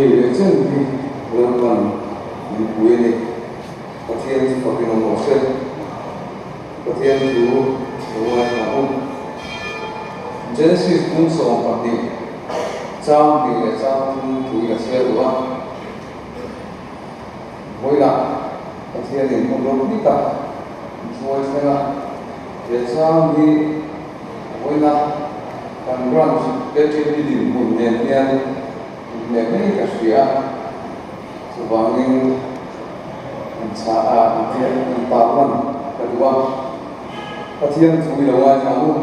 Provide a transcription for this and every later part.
Hei leh chen hi Lalpan min pui a ni. Pathian chu fakin awm rawh se. Pathian thu lo ngaithla ang u. Genesis bung 12 chang hnih leh chang thum thu in a chhiar duh a. Vawilah Pathianin hmun ropui tak min hruai thleng a, he chang hi vawiina kan branch KTP dinhmun nen hian inhmeh mai ka hria a, chuvangin an chah a, an tarlan ka duh a, Pathian thu i lo ngaithla ang u.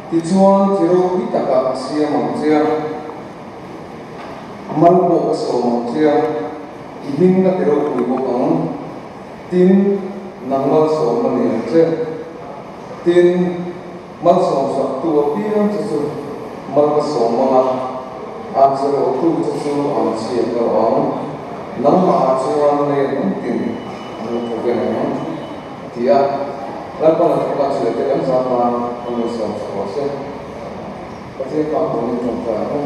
Tichuan, chi ropui takah a siam ang che a. Mal pawh ka sawm ang che a, i hming ka ti ropui bawk ang. Tin, nang malsawm a ni ang che. Tin, malsawm saktu apiang che chu mal ka sawm ang a, an che rawhtu che chu an chhiat ka rawh ang. Nangmahah chuan lei an awm tin an lo thaw veng ang, a ti a. Lalpan a thawk a chhiat te kan zah nan a malsawm sak rawh se. Pathian pa pawhin tawngtai ang u.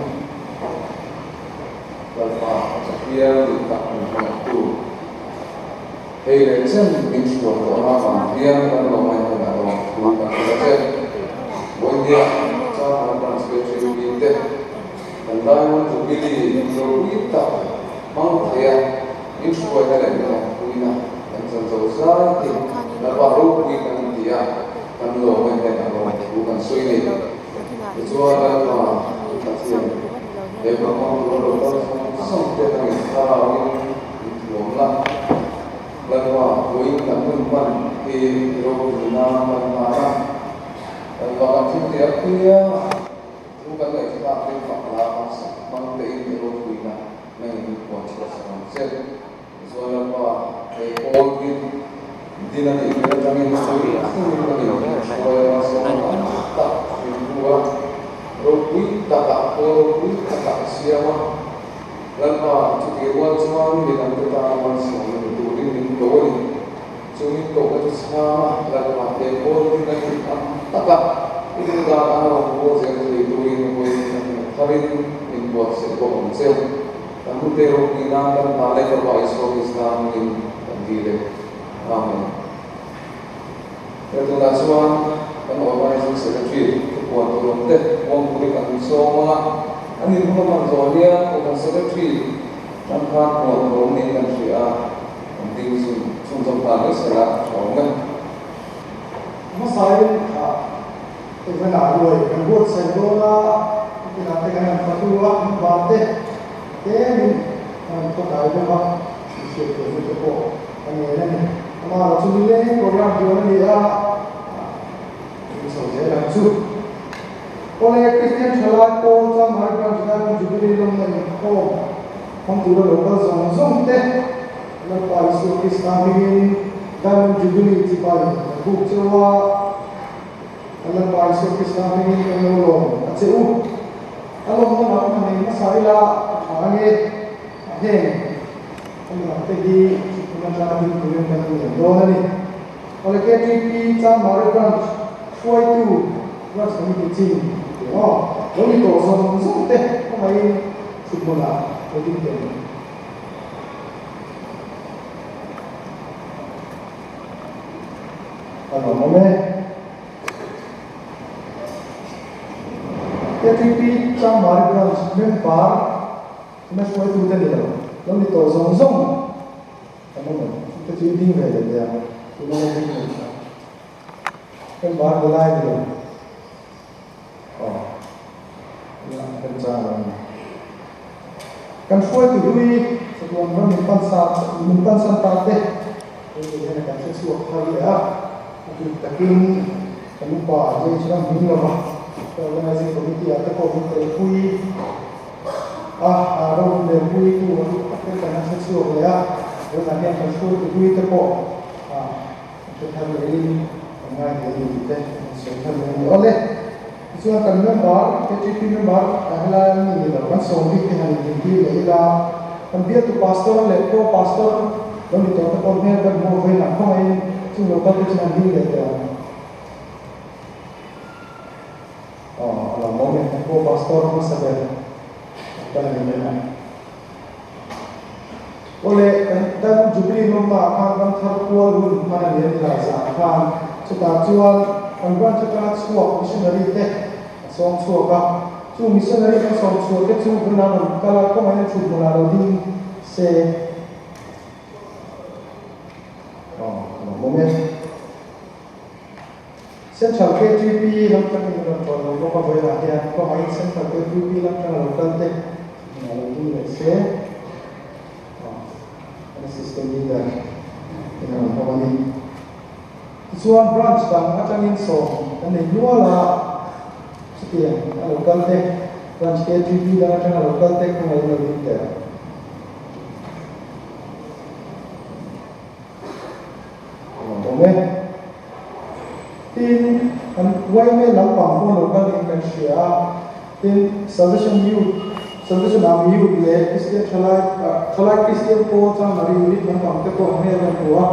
Lalpa Pathian dik tak min hmangaihtu, hei leh chen min hruai tawhna avang hian kan lo ngaihven a lawm thu kan hrilh a che. Vawinia Changkang Branch KTP te kan Diamond Jubilee ropui tak hmang theia min hruaina leh min awmpuina kan chan zo zai hi Lalpa ropui kan inti a, kan lo ngaihven a lawm thu kan sawi a ni. Tichuan Lalpa Pathian, he hun hmang tura lo kal zawng zawng te atangin thlarauin min thuam la. Lalpa, vawiin kan hun hman hi ropui nan kan hman a, Lalpa kan thil tih apiang a thu kan ngaihthlak hi fak la kan sak hmang tein i ropuina nangin min puan chhuah sak ang che. Tichuan Lalpa, hei pawl hi din a nih hmel atangin sawi thlengin ka ni hruai a sawm a tak min hu a, ropui takah pawl ropui takah a siam a. Lalpa, chutih rual chuan midangte tana malsawmna ni turin min ko a ni. Chu min kohna chu chhang a, Lalpa, he pawl din a nih ang taka i duh dan anga rawn pawl zel thei turin vawiin atanga tharin min buatsaih bawk ang che. Kan hnute ropui nan kan hna leh Fapa Isua Krista hmingin kan dil e. Amen. He tunah chuan kan Organizing Secretary thupuan tur awm te muang turin kan sawm ang a, an inhmun a hman zawh hian Kohhran Secretary tangkhan puan tur awm niin kan hria a, kan ding chhunzawm nghal mai sela a tha awm e. Hmasain kha Evan-ah ruai kan buatsaih dawn a, hetiang te kan han fatu a, an van te tlemin kan han khawtlai deuh a, i hriat theihna te pawh ka ngen a ni. Amaherawh chu nileng program duan a ni a, in chho zel ang chu. Awle, Kristian thalai pawl chuan Mari Branch Diamond Jubilee lawmna inkhawm hmang tura lo kal zawng zawng te, Lalpa Isua Krista hmingin Diamond Jubilee chibai kan buk cheu a. Lalpa Isua Krista hmingin kan lo lawm a che u. A lawmna lam han nei hmasa ila a tha ange. A heng a mi lam te hi chhukphun atanga ding turin kan lo lian dawn a ni. Awle KTP Chanmari Branch hruaitu Branch Committee chin tih aw lo ni tawh zawng zawng te khawngaihin chhukphunah lo ding teh ang. A lawmawm e. KTP Changmari Branch member ina hruaitute ni lo, lo ni tawh zawng zawng kan awm em? Chute chu i ding ve leh teh ang, tuna la ding lo kha. Member ni lai ni lo. Aw, ila remchang lo a ni. Kan hruaitu hlui chatuan ram min pansa min pansan ta te tun hian kan hre chhuak thar leh a, a bik takin kan upa JH ram hming lova ka Organizing Committee ah te pawh min telpui a, ro min relpui tu a bik tak te kan han hre chhuak leh a, tunah hian kan hruaitu hlui te pawh kan hre thar lehin kan ngai hle a ni tih te kan sawi thar leh a ni. Awle! Tichuan kan member, KTP member helai an ni lo, kan sawm bik te han inzintir leh ila, kan bialtu pastor leh pro pastor lo ni tawh te pawh hmel kan hmuh vawiin ang khawngaihin chung lo kal te chu han ding leh teh ang. Aw, a lo mawm e, kan pro pastor hmasa ber kan kal a ni mai ang. Awle, kan Diamond Jubilee lawmnaah khan ram thar kual hun hman a ni a ni lai zan khan. Chutah chuan kan branch atanga chhuak missionary te a sawm chhuak a. Chu missionary kan sawm chhuah te chu vawiin an rawn kal a, kawngaiin a thut hmunah lo ding se. Aw, a lawmawm e. Central KTP lam tangin min rawn tawn lo bawk a, vawiinah hian kawngaiin Central KTP lam tanga lo kal te hmunah lo ding leh se. Aw, kan assistant leader in a rawn hawk a ni. Tichuan branch dang atangin sawm kan nei nual a, chutiang a lo kal te, branch KTP dang atanga lo kal te kawngaiin lo ding teh ang. Awm e. Tin, kan yma lampang pawh lo kal niin kan hria a. Tin, Salvation Youth, Salvation Army Youth leh Kristian Thalai, Thalai Kristian Pawl Chanmari Unit lampang te pawh an hmel kan hmu a.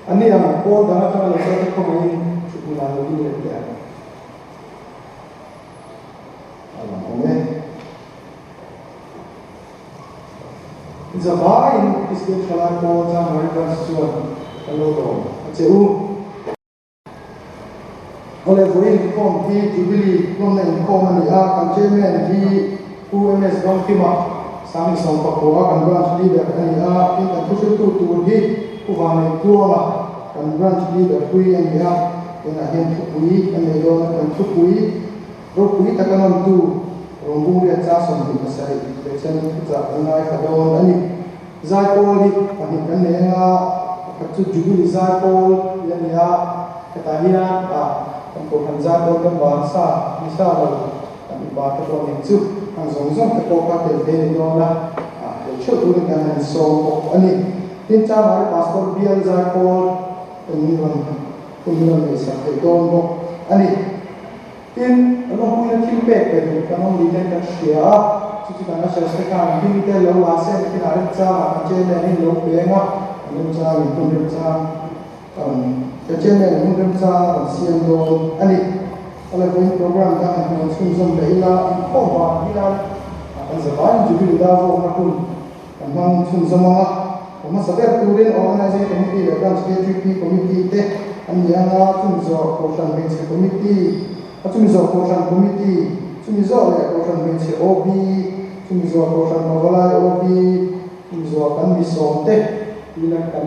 Ani ang pawl dang atanga lo kal te khawngaihin thuthmun ah lo ding leh teh ang. A lang awm e. Zavaiin Kristian Thalai Pawl Chanmari Branch chuan kan lo lawm a che u. Awle vawiin inkhawm hi Jubilee lawmna inkhawm a ni a, kan Chairman hi Pu MS Dawngkima Sangni Sawmpakua kan Branch Leader a ni a, tin kan thuhriltu tur hi Pu Vanneihtuanga kan Branch Leader hlui a ni a, tunah hian thupui kan nei dawn a, kan thupui Ropui taka nawntu Rawngbungriat cha 27 leh chen thuchah kan ngaithla dawn a ni. Zaipawl hi pahnih kan nei anga, pakhat chu Jubilee Zaipawl tih a ni a, hetah hian ah kan Kohhran Zaipawl member sa ni sa lo kan upa te pawh nen chu ang zawng zawng te pawh kha tel thei a ni dawn a, ah tel theuh turin kan han sawm bawk a ni. Tin, Chamari Pastor Bial Zaipawl in rawn hun hi rawn neihsak thei dawn bawk a ni. Tin, kan awmpuina thil pek pe duh kan awm ni ten kan hria a, chu chu kan ushers te khan hlim te lo la se nakinah remchangah kan chairman in lo peng a, kan remchang in hun remchang a rawn kan chairman in hun remchang a rawn siam dawn a ni. Awle vawiin program dang han hmuh chhunzawm leh ila, inkhawm vang hian kan zavaiin Jubilee dar zawkna hun kan hmang chhunzawm ang a, ka hmasa ber turin Organising Committee leh Branch KTP Committee te an ni ang a, chumi zawh Kohhran Hmeichhe Committee, a chumi zawh Kohhran Committee, chumi zawh leh Kohhran Hmeichhe OB, chumi zawh Kohhran Pavalai OB, chumi zawh kan mi sawm te tila kan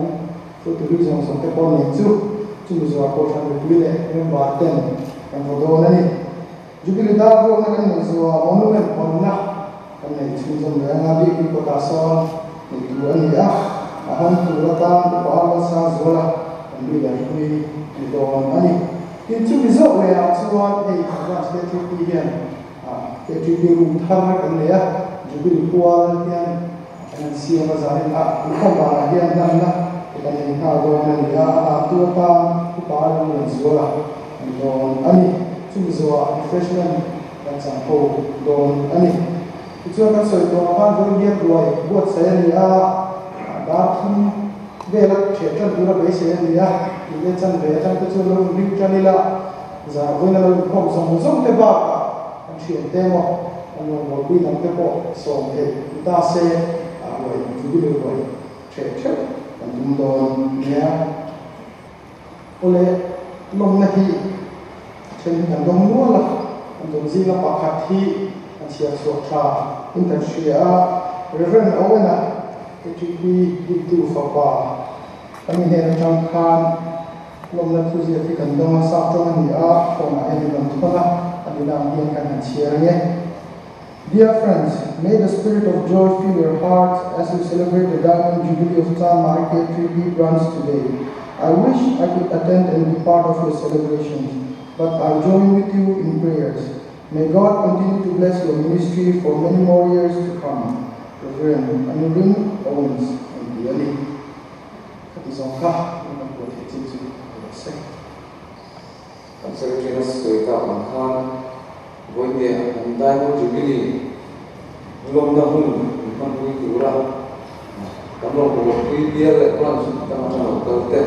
hruaitului zawng zawng te pawh nen chu chumi zawh Kohhran mipui leh member ten kan vaw dawn a ni. Jubilee dar ruakna kan neih zuah monument hawnna kan neih chhunzawm leh anga bik hi kawtah sawn neih tur a ni a, a hawn tur atan upa Arlasa Zuala kan leader hlui ni dawn a ni. Tin, chumi zawk leh ah chuan hei kan branch KTP hian KTP room thar kan nei a, Jubilee pual hian kan han siam a, zanin ah inkhawm banah hian hlanna te kan nei nghal dawn a ni a, a hlantu atan upa Arlasa Zuala ni dawn a ni. Chumi zawhah refreshment kan chang ho dawn a ni. Tichuan kan sawi tawh ang khan vawiin hian ruai buatsaih a ni a, dar thum vela ṭhiah ṭan tura beisei a ni a, tih leh chan ve atang te chuan lo inring ṭan ila, zah vawiin a lo inkhawm zawng zawng te bakah kan ṭhiante emaw kan rawngbawlpui dang te pawh sawm theih ni ta se, ruai jubilee ruai ṭheh ṭheuh kan tum dawn nia. Awle, lawmna hi a then hi kan dawng nual a, kan dawng zinga pakhat hi kan chhiar chhuah tha in kan hria a, Rev. Owen-a KTP Dintu fapa kan ni hnen atang khan lawmna thuziak hi kan dawng a, sap tawng a ni a, phone ah hian min rawn thawn a, a ni lang hian kan han chhiar ange. Dear friends, may the spirit of joy fill your hearts as you celebrate the Diamond Jubilee of Chanmari K3B branch today. I wish I could attend and be part of your celebrations, but I join with you in prayers. May God continue to bless your ministry for many more years to come. Reverend Anurin Owens and Diali. Khati zawng kha in kan buai theih chin chu a lo se. Kan Secretary na sawi tak ang khan vawinia an Diamond Jubilee lawmna hun min hmanpui tura kan rawn buaipui bial leh branch atanga atanga lo kal te,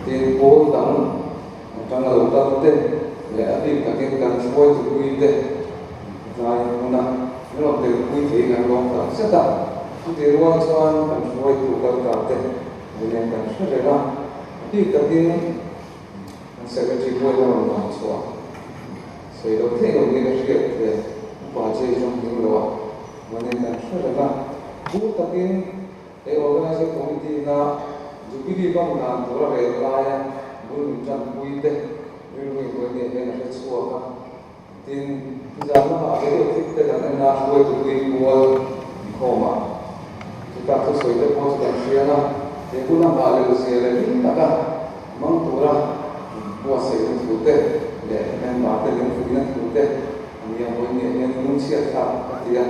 tin pawl dang atanga lo kal te leh a bik takin kan hruaitupui te tlai hmuna min rawn telpui theiin an lawm tak zet a. Chutih rual chuan kan hruaitu kal ta te vawiin kan hre reng a, a bik takin kan Secretary pawhin a rawn lang chhuah sawi loh theih loh niin a hriat hle. Upa Jay zawng hming lo a, vawiin kan hre reng a, bur takin he Organizing Committee na Jubilee bang dan tur a rel laia bul min tanpui te rilru in vawiin hian a hre chhuak a. Tin, zan lamah video clip te kan en a, hruaitu pui kual inkhawmah chuta thusawi te pawh chu kan hriang a, he hun a nghah leh zia leh hlim taka hmang tura buatsaihna thu te leh member te lung fuihna thu te a nia vawi nia hian lungchhiat thlak ka ti a,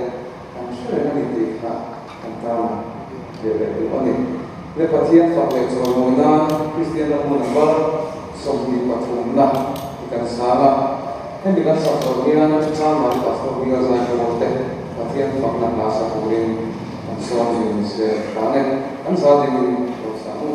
kan hre reng a ni tih kha kan tan ve leh duh a ni. Le Pathian fak leh chawimawi nan Kristian ram hmun number 23 na hi kan sang a, hemi kan sak zawh hian Chanmari Pastor Bial Zaipawl te Pathian fakna hla sa turin kan sawm zui ni se hran e, kan za dingin lo sa u.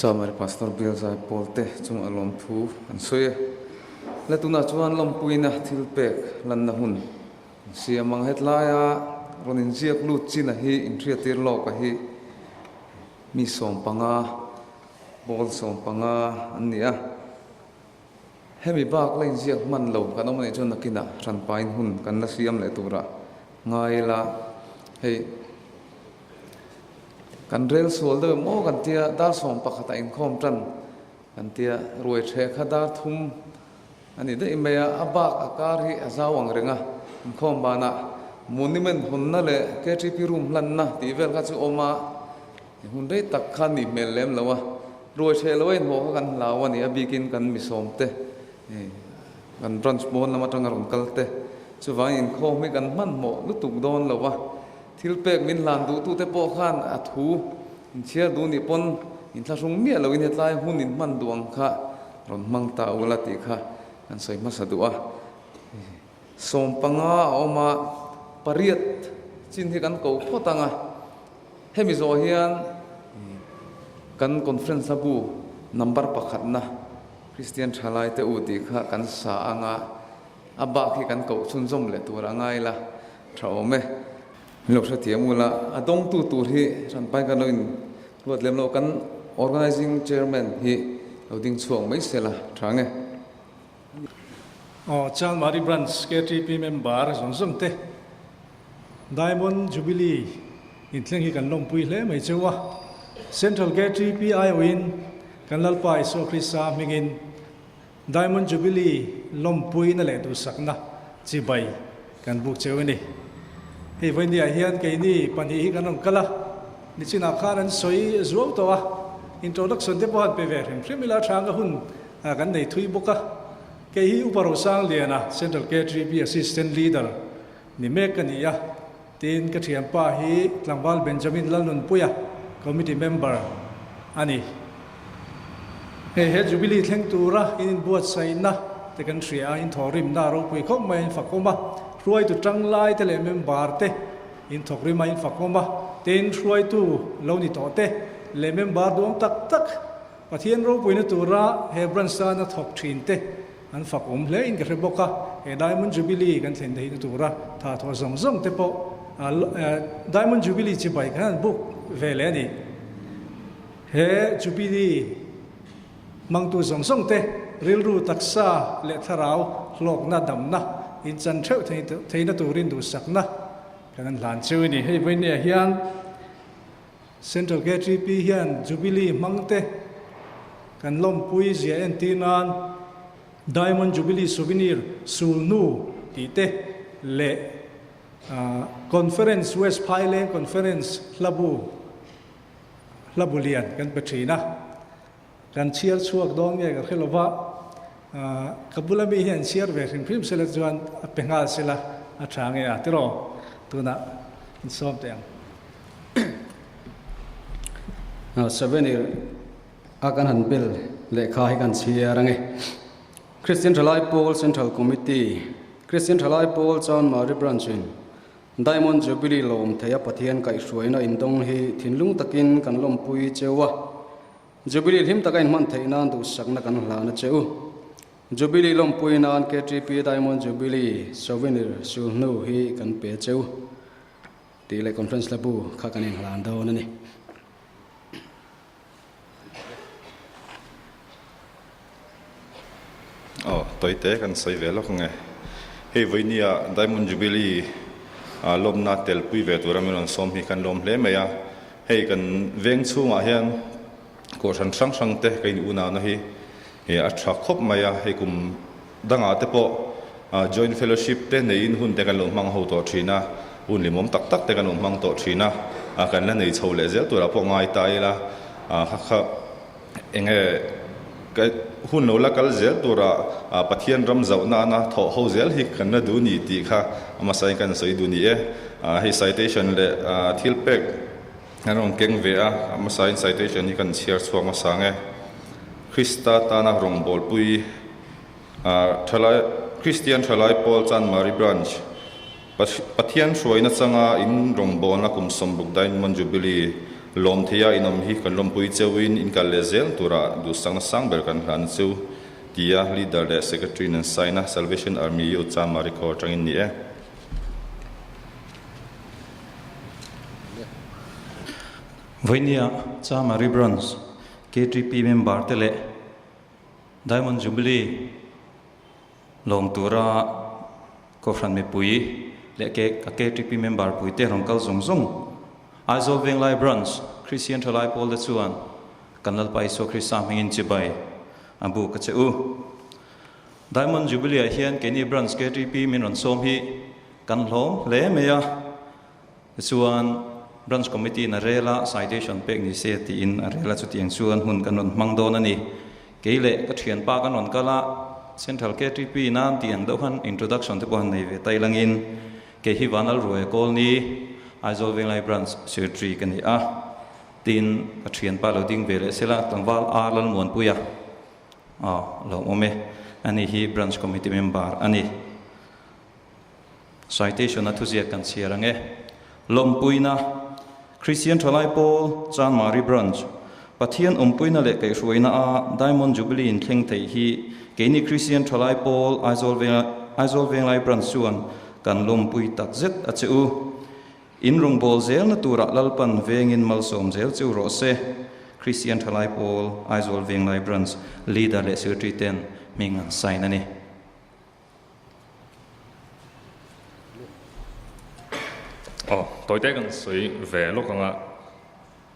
Chamari Pastor Bial Zai Pawl te chung a lawmthu an sawi a. La tunah chuan lawmpuina thil pek lanna hun an siam ang. Hetlaia rawn inziak lut china hi inhriattir lawka hi mi 15, pawl 15 an ni a. Hemi bak la inziak hman lo kan awm a nih chuan nakinah hranpain hun kan la siam leh turah ngai ila hei. Kan rel sual deuh em aw kan tia dar 11 ah inkhawm tan kan tia ruai ṭheh kha dar thum a ni daih mai a, a bak a kar hi a zau ang reng a, inkhawm banah monument hawnna leh KTP room hlanna tih vel kha chu awm a, hun rei tak kha nih hmel lem lo a, ruai ṭheh lo a inhaw kha kan hlau a ni, a bikin kan misawm te kan branch pawn lam atanga rawn kal te chuvangin inkhawm hi kan hmanhmawh lutuk dawn lo a. Thil pek min hlan duhtute pawh khan a thu inchhiar duh nih pawn inthlahrung miah loin hetlai hun in hman duh ang kha rawn hmang ta ula tih kha kan sawi hmasa duh a. 15 a awm a, pariat chin hi kan ko phawt ang a. Hemi zawh hian kan conference a bu number pakhatna Kristian Thalaite u tih kha kan sa ang a. A bak hi kan koh chhunzawm leh tur a ngai la, tha awm e. Min lo hrethiam u la, a dawngtu tur hi hranpai kan lo in ruat lem lo, kan Organising Chairman hi lo ding chhuak mai se la, tha nge. Aw, Chanmari Branch KTP member zawng zawng te, Diamond Jubilee inthleng hi kan lawmpui hle mai cheu a. Central KTP aiawhin kan Lalpa Isua Krista hmingin Diamond Jubilee lawmpuina leh duhsakna chibai kan buk cheu a ni. Hei vawinia hian keini pahnih hi kan rawn kal a, nichinah khan an sawi zuau tawh a, introduction te pawh han pe ve hrim hrim ila thanga hun kan nei thui bawk a. Kei hi Upa Rosangliana, Central KTP Assistant Leader ni mek ka ni a, tin ka thianpa hi Tlangval Benjamin Lalnunpuia, Committee Member a ni. Hei he Jubilee thleng tura in inbuatsaihna te kan hria a, in thawhrimna a ropui khawp mai a, in fakawm a, hruaitu tanglai te leh member te in thawkrim a, in fakawm a. Tin, hruaitu lo ni tawh te leh member duang tak tak Pathian ropuina tura he branch tana thawk thin te an fak awm hle in ka hre bawk a. He Diamond Jubilee kan thlen theihna tura tha thawh zawng zawng te pawh Diamond Jubilee chibai kan han buk ve leh a ni. He Jubilee hmangtu zawng zawng te rilru taksa leh thlarau hlawkna damna inchan theuh theihna turin duhsakna kan han hlan cheu a ni. Hei vawinia hian Central KTP hian Jubilee hmangte kan lawmpui zia entir nan Diamond Jubilee Souvenir sulhnu tih te leh Conference West Phaileng Conference hlabu hlabu lian kan pe thin a. Kan chhiar chhuak dawn nge ka hre lo va, ka bula mi hian chhiar ve hrim hrim sela chuan a pe nghal sela a tha nge a tiraw tunah in sawm teh ang. Souvenir a kan han bel lehkha hi kan chhiar ange. Christian Thalai Pawl Central Committee, Christian Thalai Pawl Chanmari Branch in Diamond Jubilee lawm theia Pathian kaihhruaina indawng hi thinlung takin kan lawmpui cheu a. Jubilee hlim taka inhman theih nan duhsakna kan hlan a che u. Jubilee lawmpui nan KTP Diamond Jubilee Souvenir sulhnu hi kan pe cheu tih leh Conference hlabu kha kan inhlan dawn a ni. Aw, tawite kan sawi ve lawk nge. Hei vawinia Diamond Jubilee lawmna telpui ve tura min rawn sawm hi kan lawm hle mai a. Hei kan veng chhungah hian kohhran hrang hrang te ka in unauna hi a tha khawp mai a. Hei kum dangah te pawh Joint Fellowship te neiin hun te kan lo hmang ho tawh thin a, hun limawm tak tak te kan lo hmang tawh thin a, kan la nei chho leh zel turah pawh ngai ta ila, kha kha enge hun lo la kal zel tura Pathian ram zauh nana thawh ho zel hi kan la duh ni tih kha a hmasain kan sawi duh ni e. Hei citation leh thil pek an rawn keng ve a, a hmasain citation hi kan chhiar chhuak hmasa ang e. Krista tana rawngbawlpui Thalai Kristian Thalai Pawl Chanmari Branch Pathian hruaina changa in rawngbawlna kum 60 Diamond Jubilee lawm theia in awm hi kan lawmpui cheuhin in kal leh zel tura duhsakna sang ber kan hlan chu tia Leader leh Secretary in an sign a, Salvation Army Youth Chanmari Corps atangin ni e. Vawinia Chanmari Branch KTP member te leh Diamond Jubilee lawm tura Kohhran mipui leh KTP member puite rawn kal zung zung. Aizawl Venglai Branch Christian Thalai Pawl te chuan kan Lalpa Isua Krista hmingin chibai a buk a che u. Diamond Jubilee ah hian keini Branch KTP min rawn sawm hi kan hlawm hle mai a. Tichuan, Branch Committee in a rel a, citation pek ni se tiin a rel a, chutiang chuan hun kan rawn hmang dawn a ni. Kei leh ka thianpa kan rawn kal a, Central KTP nan tih ang deuh khan introduction te pawh han nei ve ta ilangin, kei hi Vanlalruaia Kawlni, Aizawl Venglai Branch Secretary ka ni a, tin ka thianpa lo ding ve leh sela, tlangval R Lalmuanpuia a lo awm e, ani hi Branch Committee member a ni. Citation a thuziak kan chhiar ang e. Lawmpuina, Christian Thalai Pawl, Chanmari Branch, Pathian awmpuina leh kaihhruaina a Diamond Jubilee in thleng theih hi keini Christian Thalai Pawl Aizawl Aizawl Venglai Branch chuan kan lawmpui tak zet a che u. In rawngbâwl zelna turah Lalpan vengin malsawm zel cheu rawh se. Christian Thalai Pawl Aizawl Venglai Branch Leader leh Secretary ten hming an sign a ni. Aw, tawite kan sawi ve lawk ang a,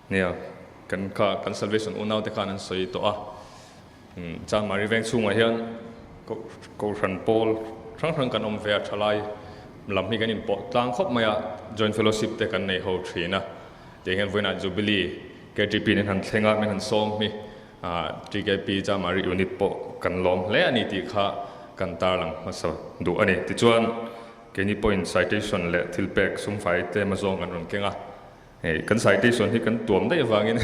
nia, kan kha kan Salvation unau te khan an sawi tawh a, Chanmari veng chhungah hian Kohhran pawl hrang hrang kan awm ve a, thalai lam hi kan inpawh tlang khawp mai a, Joint Fellowship te kan nei ho thin a, tiang hian vawiinah Jubilee KTP nen han thleng a, min han sawm hi. TKP Chamari Unit pawh kan lawm hle a ni tih kha kan tarlang hmasa duh a ni. Tichuan, keini pawhin citation leh thilpek sumfai tlem azawng kan rawn keng a. Kan citation hi kan tuam daih avangin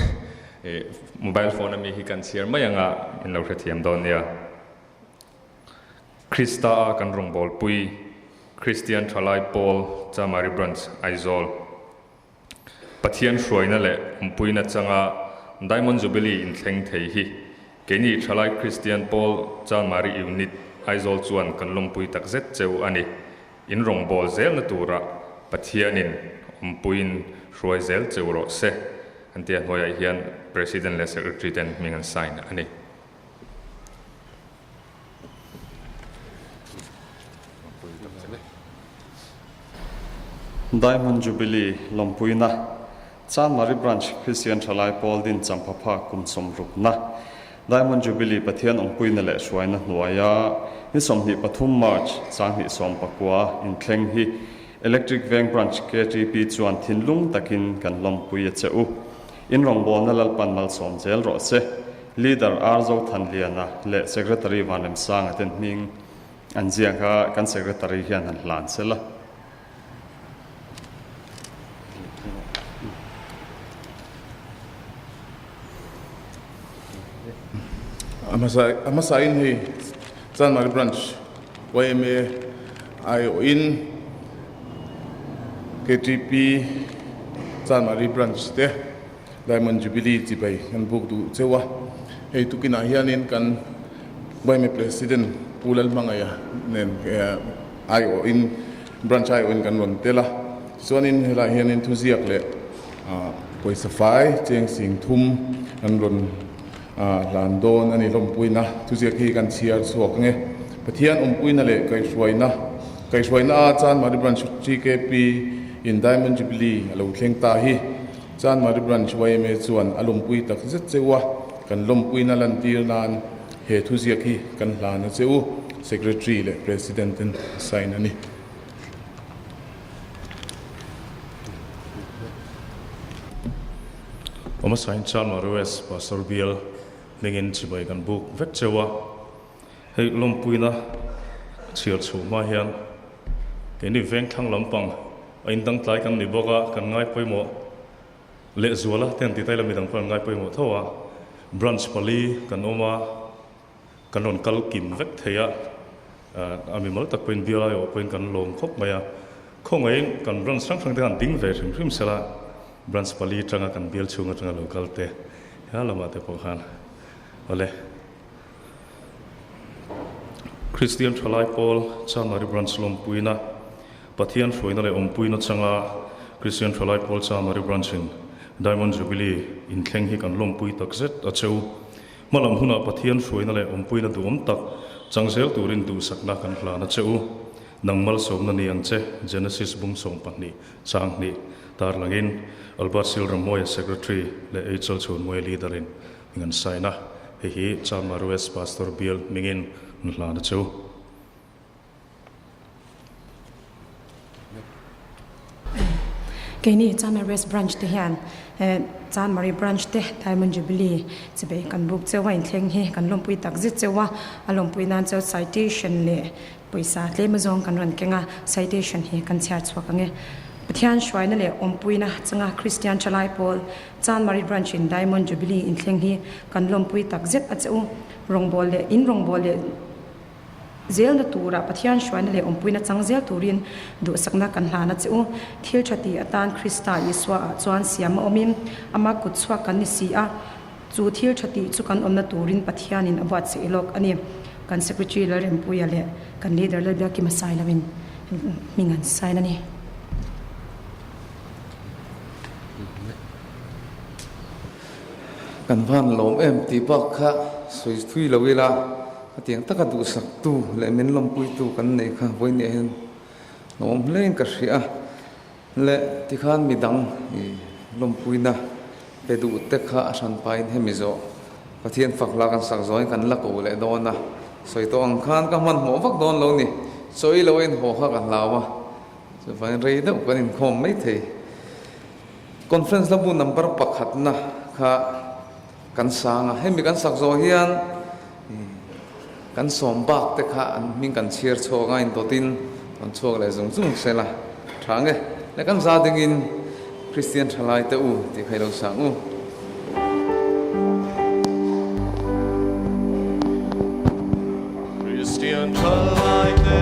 mobile phone ami hi kan chhiar mai anga in lo hrethiam dawn nia. Krista a kan rawngbawlpui Kristian Thalai Pawl Chamari Branch, Aizawl. Pathian hruaina leh awmpuina changa Diamond Jubilee inthleng thei hi keini Thalai Kristian Pawl Chanmari Unit Aizawl chuan kan lawmpui takzet cheu a ni. In rawngbâwl zêlna tûrah Pathianin awmpuiin hruai zêl cheu rawh se, an ti a, hnuaiah hian President leh Secretary ten hming an sign a ni. Diamond Jubilee lawmpuina, Chanmari Branch Kristian Thalai Pawl din champha kum sawmrukna, Diamond Jubilee Pathian awmpuina leh hruaina hnuaia ni 23 March 2019 inthleng hi Electric Veng Branch KTP chuan thinlung takin kan lawmpui a che u. In rawngbawlna Lalpan malsawm zel rawh se. Leader R Zothanliana leh Secretary Vanremsanga ten hming an ziak a, kan Secretary hian han hlan sel a. A hmasain hei Chanmari Branch yma aiawhin KTP Chanmari Branch te Diamond Jubilee chibai kan buk duh cheu a. Hei tukinah hianin kan yma President Pu Lalhmangaia nen aiawhin Branch aiawhin kan rawn tel a. Tichuanin helaiah hianin thuziak leh pawisa fai cheng sing thum kan rawn hlan dawn a ni. Hlawmpuina thuziak hi kan chhiar chhuak ang e. Pathian awmpuina leh kaihhruaina kaihhruaina a Chanmari Branch TKP in Diamond Jubilee a lo thleng ta hi Chanmari Branch yma chuan a lawmpui tak zet cheu a, kan lawmpuina lantir nan he thuziak hi kan hlan a che u, Secretary leh President ten a sign a ni. Awmasa-in Chanmari West Pastor Bial hmingin chibai kan buk vek cheu a, hei lawmpuina chhiar chhuh hma hian keini vengthlang lampang a indang tlai kan ni bawk a, kan ngai pawimawh lehzuala te an ti taila midang pawh an ngai pawimawh tho a, branch pali kan awm a. Kan rawn kal kim vek thei a, a mimal tak pawhin bial aiawh pawhin kan lawm khawp mai a. Khawngaihin kan branch hrang hrang te khan ding ve hrim hrim sela, branch pali atanga kan bial chhung atanga lo kal te he lamah te pawh khan awle. Kristian Thalai Pawl Chanmari Branch lawmpuina, Pathian hruaina leh awmpuina changa Kristian Thalai Pawl Chanmari Branch-in Diamond Jubilee inthleng hi kan lawmpui takzet a cheu. Hmalam hunah Pathian hruaina leh awmpuina duhawm tak chang zel turin duhsakna kan hlan a che u. Nang malsawmna ni ang che, Genesis bung 12 chang hnih tarlangin Albert Silramawia Secretary leh Eichel Chhunmawia Leader in min an sign a, hei hi Chanmar West Pastor Bial hmingin an hlan a che u. Keini Chanmari West Branch te hian Chanmari Branch te Diamond Jubilee chibei kan buk cheu a inthleng hi kan lawmpui tak zet cheu a, a lawmpui nan chuan citation leh pawisa tlem azawng kan rawn keng a, citation hi kan chhiar chhuak ang e. Pathian hruaina leh awmpuina changa Kristian thalai pawl Chanmari Branch in Diamond Jubilee inthleng hi kan lawmpui tak zet a che u. Rawngbâwl leh in rawngbâwl leh. Zelna tura Pathian hruaina leh awmpuina chang zel turin duhsakna kan hlan a che u. Thil tha ti atan Krista Isua ah chuan siam a awmin ama kut chhuak kan ni si a, chu thil tha tih chu kan awmna turin Pathianin a buatsaih lawk a ni. Kan Secretary Lalrempuia leh kan Leader Lalbiakima Sailoin hming an sign a ni. Kan van lawm em tih bak kha sawi thui lo ila. Hetiang taka duhsaktu leh min lawmpuitu kan neih kha vawinia hian lawmawm hlein ka hria a, le tikhan midang i lawmpuina pe duh te kha a hran pahin hemi zawh Pathian fak hla kan sak zawhin kan la ko leh dawn a, sawi tawh ang khan ka hmanhmawh vak dawn lo ni, chawi lo a inhaw kha ka hlau a, chuvangin rei deuh kan inkhawm maithei. Conference la bu number pakhatna kha kan sang a, hemi kan sak zawh hian kan sawm bak te kha an hming kan chhiar chhuak a, indawtin rawn chhuak leh zung zung sel a, tha nge le kan za dingin Kristian thalai te u tih kha i lo sang u. Kristian thalai te.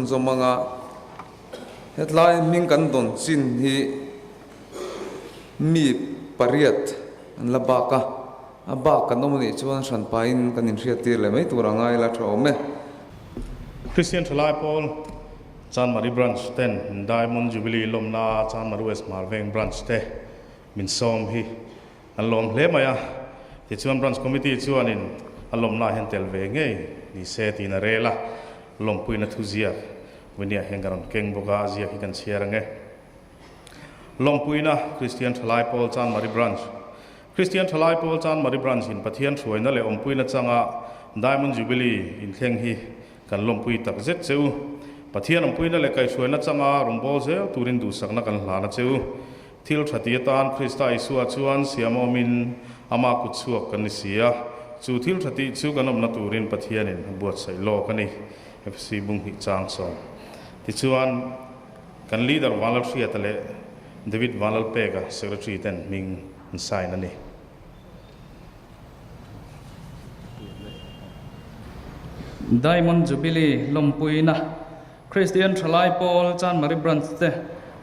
chhunzawm anga hetlai hming kan dawn chin hi mi pariat an la bak a, a bak kan awm anih chuan hran pahin kan inhriattir leh mai tur a ngai la tha awm e. Christian Thalai Pawl Chanmari Branch ten Diamond Jubilee lawmna Chanmari West Hmarveng Branch te min sawm hi an lawm hle mai a, tichuan Branch Committee chuanin a lawmnaah hian tel ve ngei ni se tiin a rel a, lawmpuina thuziak Winnie-ah hian ka rawn keng bawk a, a ziak hi kan chhiar ang e. Lawmpuina Kristian Thalai Pawl Chanmari Branch Kristian Thalai Pawl Chanmari Branch-in Pathian hruaina leh awmpuina changa Diamond Jubilee inthleng hi kan lawmpui tak zet che u. Pathian awmpuina leh kaihhruaina changa rawnbawl zel turin duhsakna kan hlan a che u. Thil tha ti atan Krista Isua chuan siam awmin ama kut chhuak kan ni si a, chu thil tha tih chu kan awmna turin Pathianin a buatsaih lawk a ni, Efesi bung hnih chang sawm. Tichuan, kan leader Vanlalhriata leh David Vanlalpeka secretary ten hming an sign a ni. Diamond Jubilee lawmpuina Kristian Thalai Pawl Chanmari Branch te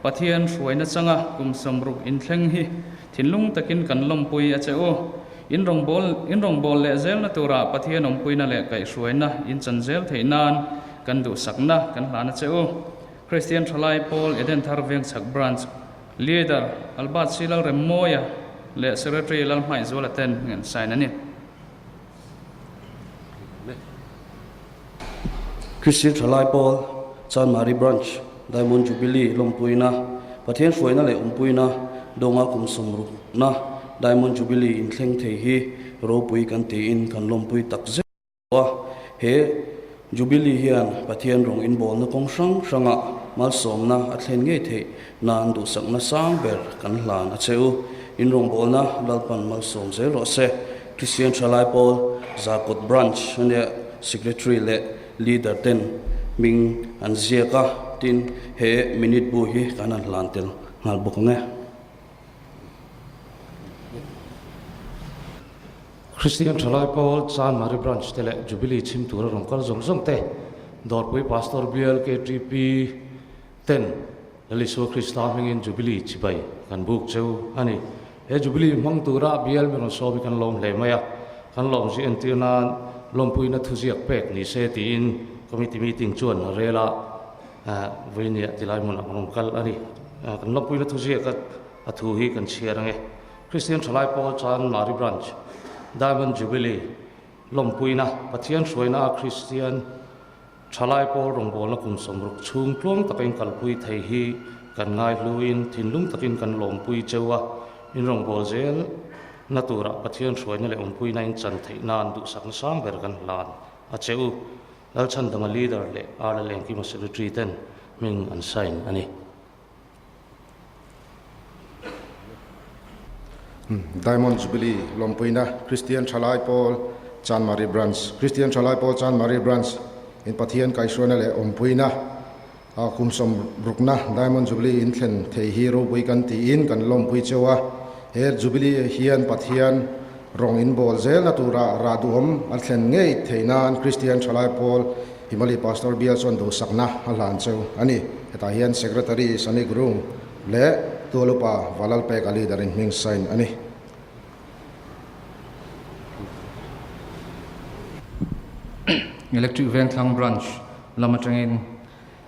Pathian hruaina changa kum 60 inthleng hi thinlung takin kan lawmpui a che u. In rawngbâwl in rawngbâwl leh zelna tura Pathian awmpuina leh kaihhruaina in chan zel theih nan kan duhsakna kan hlan a che u. Kristian Thalai Pawl Edenthar Vengchhak Branch Leader Albert C. Lalremmawia leh Secretary Lalhmaihzuala ten ngen sign a ni. Kristian Thalai Pawl, Chanmari Branch, Diamond Jubilee lawmpuina, Pathian hruaina leh awmpuina dawnga kum 60na Diamond Jubilee inthleng thei hi ropui kan tiin kan lawmpui tak zet a. He Jubilee hian Pathian rawng inbawlna kawng hrang hrangah malsawmna a thlen ngei theih nan duhsakna sang ber kan hlan a che u. In rawngbawlna Lalpan malsawm zel rawh se. Kristian Thalai Pawl Zarkawt Branch ania Secretary leh Leader ten hming an ziak a, tin he minute bu hi kan han hlan tel nghal bawk ang e. Kristian Thalai Pawl Chanmari Branch te leh Jubilee chhim tura rawn kal zawng zawng te, Dawrpui Pastor Bial KTP ten Lal Isua Krista hmingin Jubilee chibai kan buk cheu a ni. He Jubilee hmang tura bial mi rawn sawm hi kan lawm hle mai a, kan lawmzui entir nan lawmpuina thuziak pek ni se tiin Committee meeting chuan a rel a, vawinia tilai hmunah kan rawn kal a ni. Kan lawmpuina thuziak a thu hi kan chhiar ang e. Kristian Thalai Pawl Chanmari Branch, Diamond Jubilee lawmpuina Pathian hruaina a Kristian Thalai pawl rawngbawlna kum 60 chhung tluang taka in kalpui thei hi kan ngaihluin thinlung takin kan lawmpui cheu a, in rawngbâwl zel na turah Pathian hruaina leh awmpuina in chan theih nan duhsakna sang ber kan hlan a che u. Lalchhandama Leader leh Arla Lengkima Secretary ten hming an sign a ni. Diamond Jubilee lawmpuina Kristian Thalai Pawl Chanmari Branch Kristian Thalai Pawl Chanmari Branch in Pathian kaihhruaina leh awmpuina kum 60na Diamond Jubilee in thlen thei hi ropui kan tiin kan lawmpui cheu a. He Jubilee hian Pathian rawng in bawl zelna tura rah duhawm a thlen ngei thei nan Kristian Thalai Pawl Himali Pastor Bial chuan duhsakna a hlan cheu a ni. Hetah hian Secretary Sunny Gurung leh Tualupa Valalpeka leader in hming sign a ni. Electric Vengthlang Branch lam atangin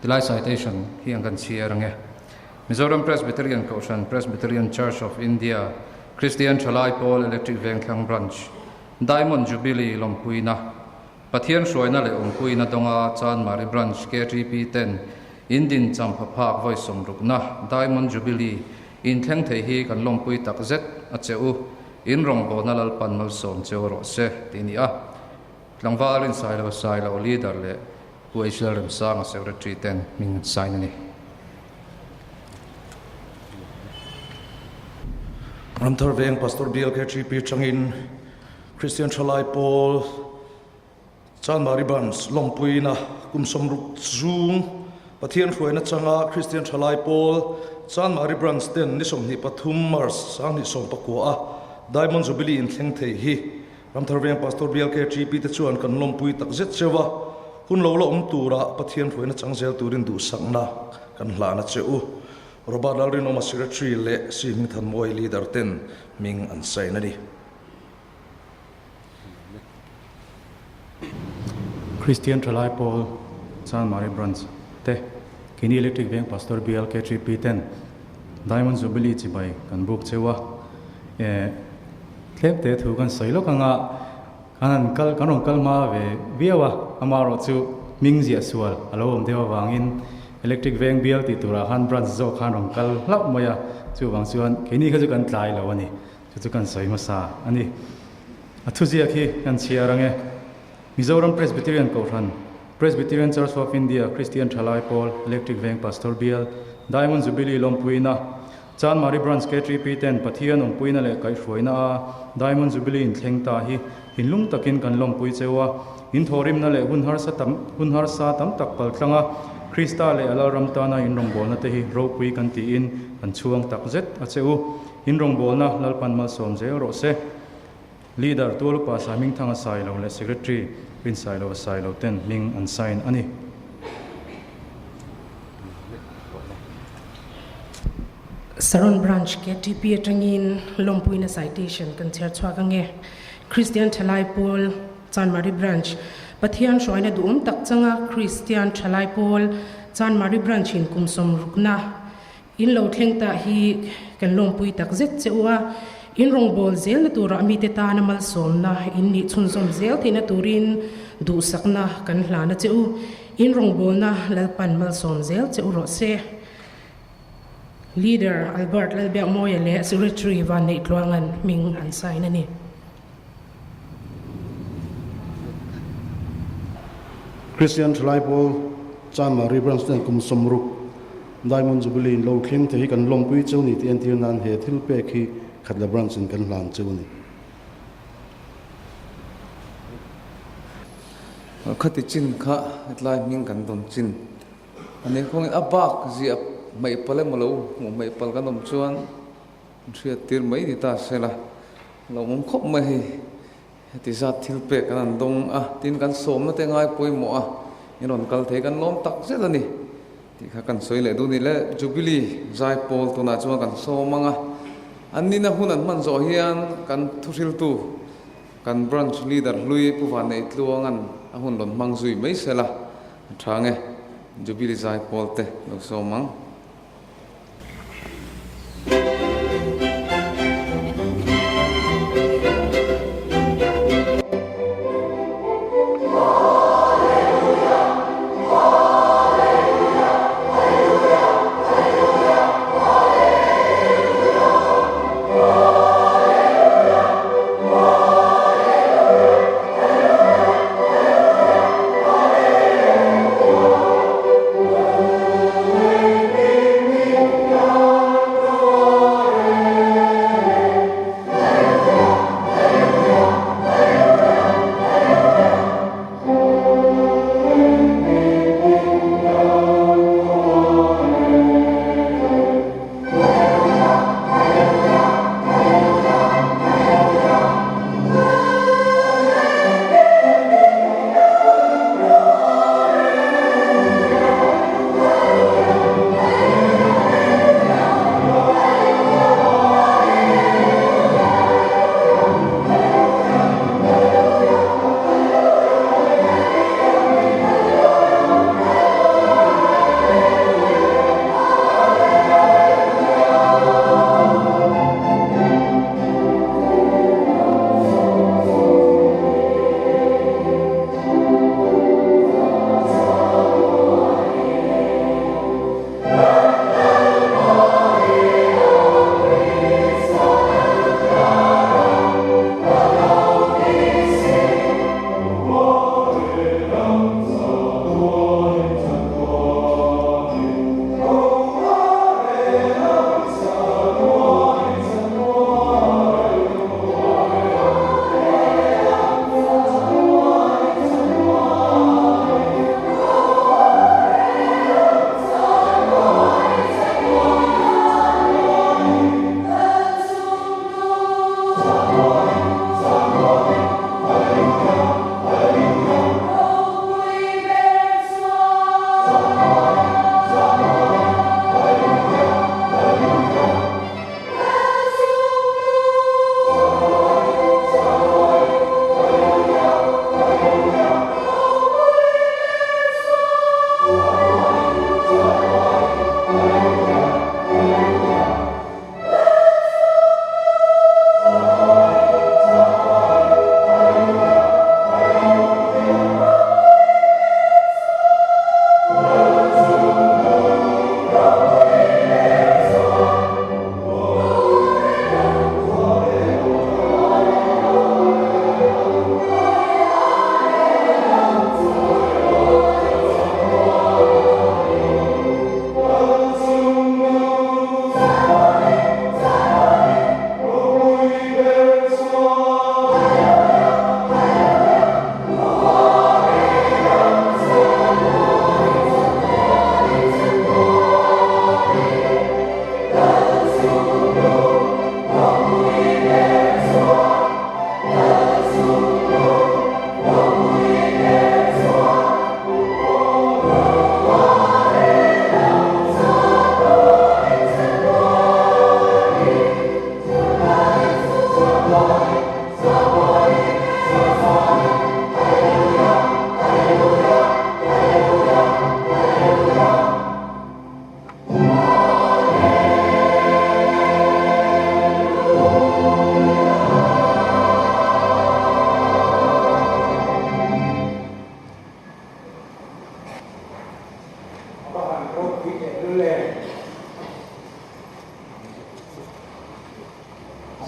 tilai citation hi ang kan chhiar ang e. Mizoram Presbyterian Kohhran, Presbyterian Church of India, Kristian Thalai Pawl Electric Vengthlang Branch, Diamond Jubilee lawmpuina, Pathian hruaina leh awmpuina dawnga Chanmari Branch KTP ten in din champha phak vawi 60na Diamond Jubilee in thleng thei hi kan lawmpui tak zet a che u. In rawngbawlna Lalpan malsawm cheu rawh se tih a ni a. Tlangval in Sailo Sailo Leader leh Pu H Lalremsanga Secretary ten hming an sign a ni. Ramthar Veng Pastor Bial KTP tangin Kristian Thalai Pawl Chanmari Branch lawmpuina kum 60 chhung Pathian hruaina changa Kristian Thalai Pawl Chanmari Branch ten ni 23 March 2019 a Diamond Jubilee inthleng thei hi Ramthar Veng Pastor Bial KTP te chuan kan lawmpui tak zet cheu a. Hun lo la awm tura Pathian hruaina chang zel turin duhsakna kan hlahna che u. Robert Lalrinawma Secretary leh Si Hmingthanmawi Leader ten hming an sign a ni. Kristian Thalai Pawl Chanmari Branch te Kini Electric Veng Pastor Bial KTP ten Diamond Jubilee chibai kan buk cheu a, eh tlem te thu kan sawi lawk anga kan han kal kan rawn kal hma ve viau a, amaherawh chu hming ziah sual a lo awm deuh avangin Electric Veng Bial tih turah khan branch zawk khan rawn kal hlauh mai a, chuvang chuan keini kha chu kan tlai lo a ni. Chu chu kan sawi hmasa a ni. A thuziak hi kan chhiar ang e. Mizoram Presbyterian Kohhran, Presbyterian Church of India, Kristian Thalai Pawl, Electric Veng Pastor Bial, Diamond Jubilee lawmpuina, Chanmari Branch KTP ten Pathian awmpuina leh kaihhruaina a Diamond Jubilee inthleng ta hi hinlung takin kan lawmpui cheu a. In thawhrimna leh hun harsa tam hun harsa tam tak paltlang a, Krista leh a Lalram tana in rawngbawlna te hi ropui kan tiin kan chhuang tak zet a che u. In rawngbawlna Lalpan malsawm zel rawh se. Leader Tualupa Saimingthanga Sailo leh Secretary Rinsailo Sailo ten hming an sign a ni. Saron Branch KTP atangin lawmpuina citation kan chhiar chhuak ange. Kristian Thalai Pawl, Chanmari Branch, Pathian hruaina duhawm tak changa Kristian Thalai Pawl, Chanmari Branch in kum sawmrukna In lo thleng ta hi kan lawmpui tak zet che u a, in rawngbâwl zelna turah mite tana malsawmna in nih chhunzawm zel theihna turin duhsakna kan hlana che u. In rawngbâwlna Lalpan malsawm zel che u rawh se. Leader Albert Lalbiakmawia leh Secretary Vanneih Tluanga'n hming an sign a ni. Christian Thalai Pawl Chanmari Branch ten kum 60 Diamond Jubilee in lo thleng thei hi kan lawmpui cheu ni tih entir nan he thil pek hi Khatla Branch in kan hlan cheu a ni. Khati chin kha hetlai hming kan dawn chin a ni khawngin a bak ziah hmaih pal emaw lo hmuh hmaih pal kan awm chuan hriat tir mai ni ta sela lo awm khawp mai hei. Heti zat thil pek kan han dawng a, tin kan sawmna te ngai pawimawh a, in rawn kal thei kan lawm tak zet a ni tih kha kan sawi leh duh ni le. Jubilee zai pawl tunah chuan kan sawm ang a, an nina hun an hman zawh hian kan thuhriltu kan branch leader hlui Pu Vanneih Tluanga'n a hun rawn hmang zui mai sela a tha nge Jubilee zai pawl te lo sawm ang.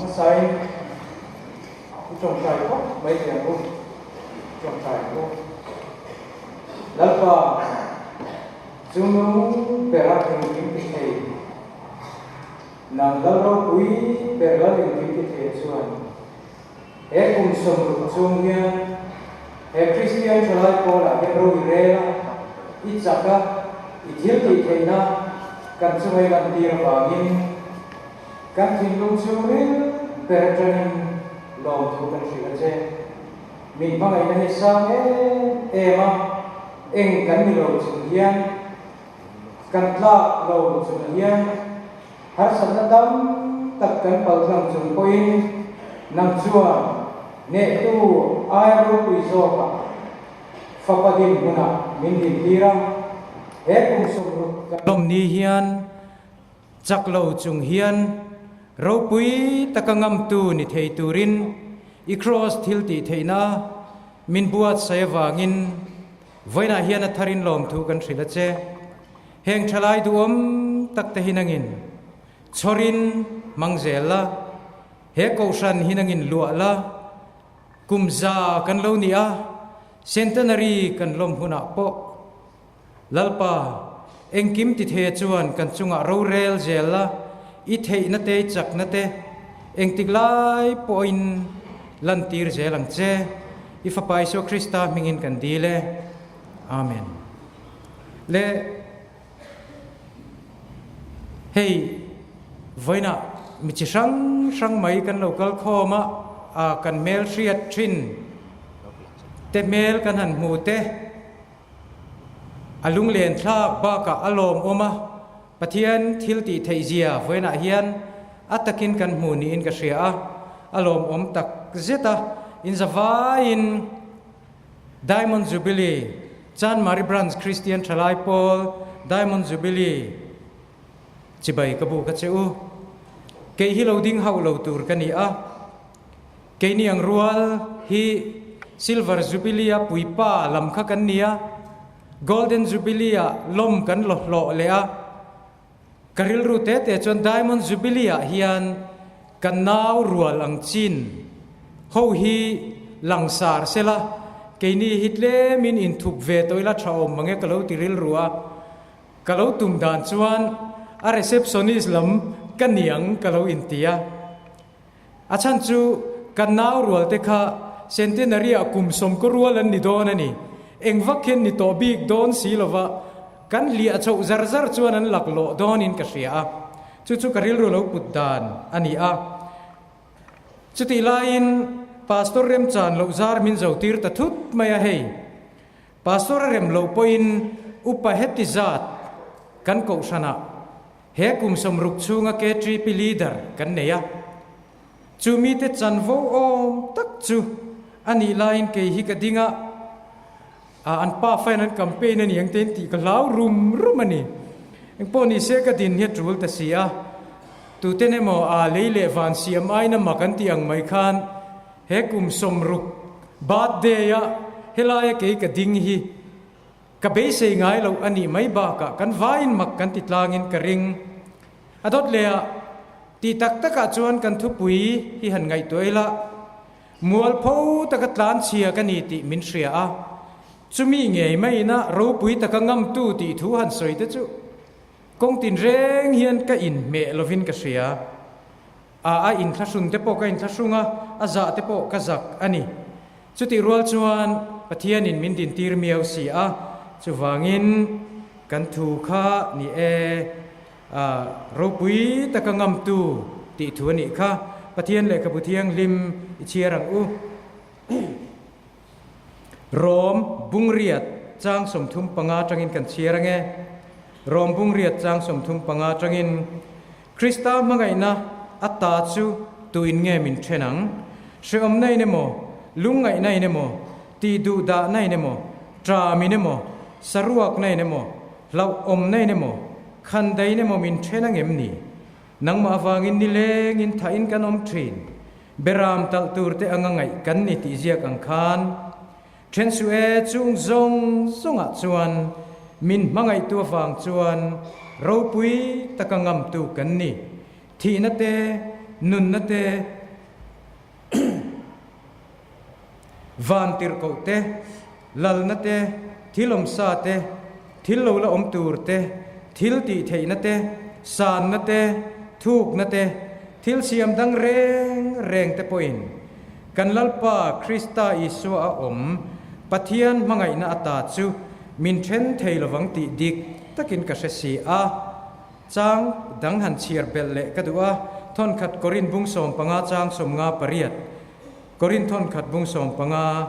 Hmasain i tawngtai phawt mai teh ang u. Tawngtai ang u. Lalpa, chu nung bera engkim ti thei, nang Lal ropui ber Lal engkim ti thei chuan he kum 60 chhung hian he Kristian thalai pawlah hian ro i rel a, i chak a, i thil tih theihna kan chunga i lantir avangin kan thinlung chhungril ber atangin lawmthu kan hrilh a che. Min hmangaihna hi sang em em a, eng kan ni lo chung hian, kan tlak lo chung hian, harsatna tam tak kan paltlang chung pawhin nang chuan hnehtu aia ropui zawkah fapa dinhmunah min dintir a, he kum 60 kan lawm ni hian Chak lo chung hian ropui taka ngamtu ni thei turin i Kraws thil tih theihna min buatsaih avangin vawiinah hian a tharin lawmthu kan hrilh a che. Heng thalai duhawm tak te hi nangin chhawrin hmang zel la, he kohhran hi nangin luah la, kum za kan lo ni a, centenary kan lawm hunah pawh Lalpa, engkim ti thei chuan kan chungah rorel zel la, i theihna te, i chakna te engtik lai pawhin lantir zel ang che. I Fapa Isua Krista hmingin kan dil e. Amen. Le hei vawiinah mi chi hrang hrang mai kan lo kal khawm a, kan hmel hriat thin te hmel kan han hmu te, A lunglen thlak bakah a lawmawm a, Pathian thil tih theih zia vawiinah hian a takin kan hmu niin ka hria a, a lawmawm tak zet a, inzavaiin Diamond Jubilee, Chanmari Branch Kristian Thalai Pawl Diamond Jubilee chibai ka buk a che u. Kei hi lo ding hauh lo tur ka ni a. Keini ang rual hi Silver Jubilee-a puipa lam kha kan ni a, Golden Jubilee-ah lawm kan lo hlawh leh a, ka rilru te te chuan Diamond Jubilee-ah hian kan nau rual ang chin ho hi langsar sela, keini hi tlemin inthup ve tawh ila tha awm mange ka lo ti rilru a, ka lo tum dan chuan a receptionist lam ka niang ka lo inti a. A chhan chu kan nau rual te kha Centenary ah kum 90 rual an ni dawn a ni. Eng vak hian ni tawh bik dawn si lova kan hliah chhoh zar zar chuan an lak lawh dawnin ka hria a. Chu chu ka rilru lo put dan a ni a. Chutih laiin Pastor remchan loh zar min zo tir ta thut mai a hei. Pastor a rem loh pawhin upa heti zat kan kohhranah He kum 60 chhunga KTP leader kan nei a, chu mite chanvo awm tak chu a nih laiin kei hi ka ding a, an pa fain an campaign a ni ang tein tih ka hlau rum rum a ni. Engpawh ni se ka din hi a tul ta si a, tuten emaw a lei leh van siam aiin a mak an tih ang mai khan he kum 60 birthday a helaia kei ka ding hi Ka beisei ngai loh a nih mai bakah kan vaiin mak kan ti tlangin ka ring. A dawt leh ah, tih tak takah chuan kan thupui hi han ngaihtuah ila, mualpho taka tlanchhia ka ni tih min hria a, chumi ngei maiin a ropui taka ngamtu tih thu han sawi te chu kawng tinreng hian ka inhmeh lovin ka hria. A a inthlahrun te pawh ka inthlahrung a, a zah te pawh ka zak a ni. Chutih rual chuan Pathianin min dintir miau si a, chuvangin kan thu kha ni e, a ropui taka ngamtu tih thu a nih kha. Pathian lehkhabu thianghlim i chhiar ang u. Rom bungriat chang 35 atangin kan chhiar ang e. Rom bungriat chang 35 atangin Krista hmangaihna a ta chu tuin nge min then ang? Hrehawmna in emaw, lungngaihna in emaw, tih duh dahna in emaw, ṭam in emaw, saruakna in emaw, hlauhawmna in emaw, khandai in emaw min then ang em ni? Nangmah avangin nilengin thahin kan awm ṭhin. Beram talh tur te anga ngaih kan ni tih ziak ang khan Then suh e, chung zawng zawngah chuan min hmangaihtu avang chuan ropui taka ngamtu kan ni. Thihna te, Nunna te, Van tirhkoh te, Lalna te, Thil awmsa te, Thil lo la awm tur te, Thil tih theihna te, Sanna te, Thukna te, Thil siam dang reng reng te pawhin kan Lalpa Krista Isua a awm Pathian hmangaihna ata chu min then thei lovang tih dik takin ka hre si a. Chang dang han chhiar belh leh ka duh a, thawnkhat Korin bung 15 chang 58, Korin thawnkhat bung 15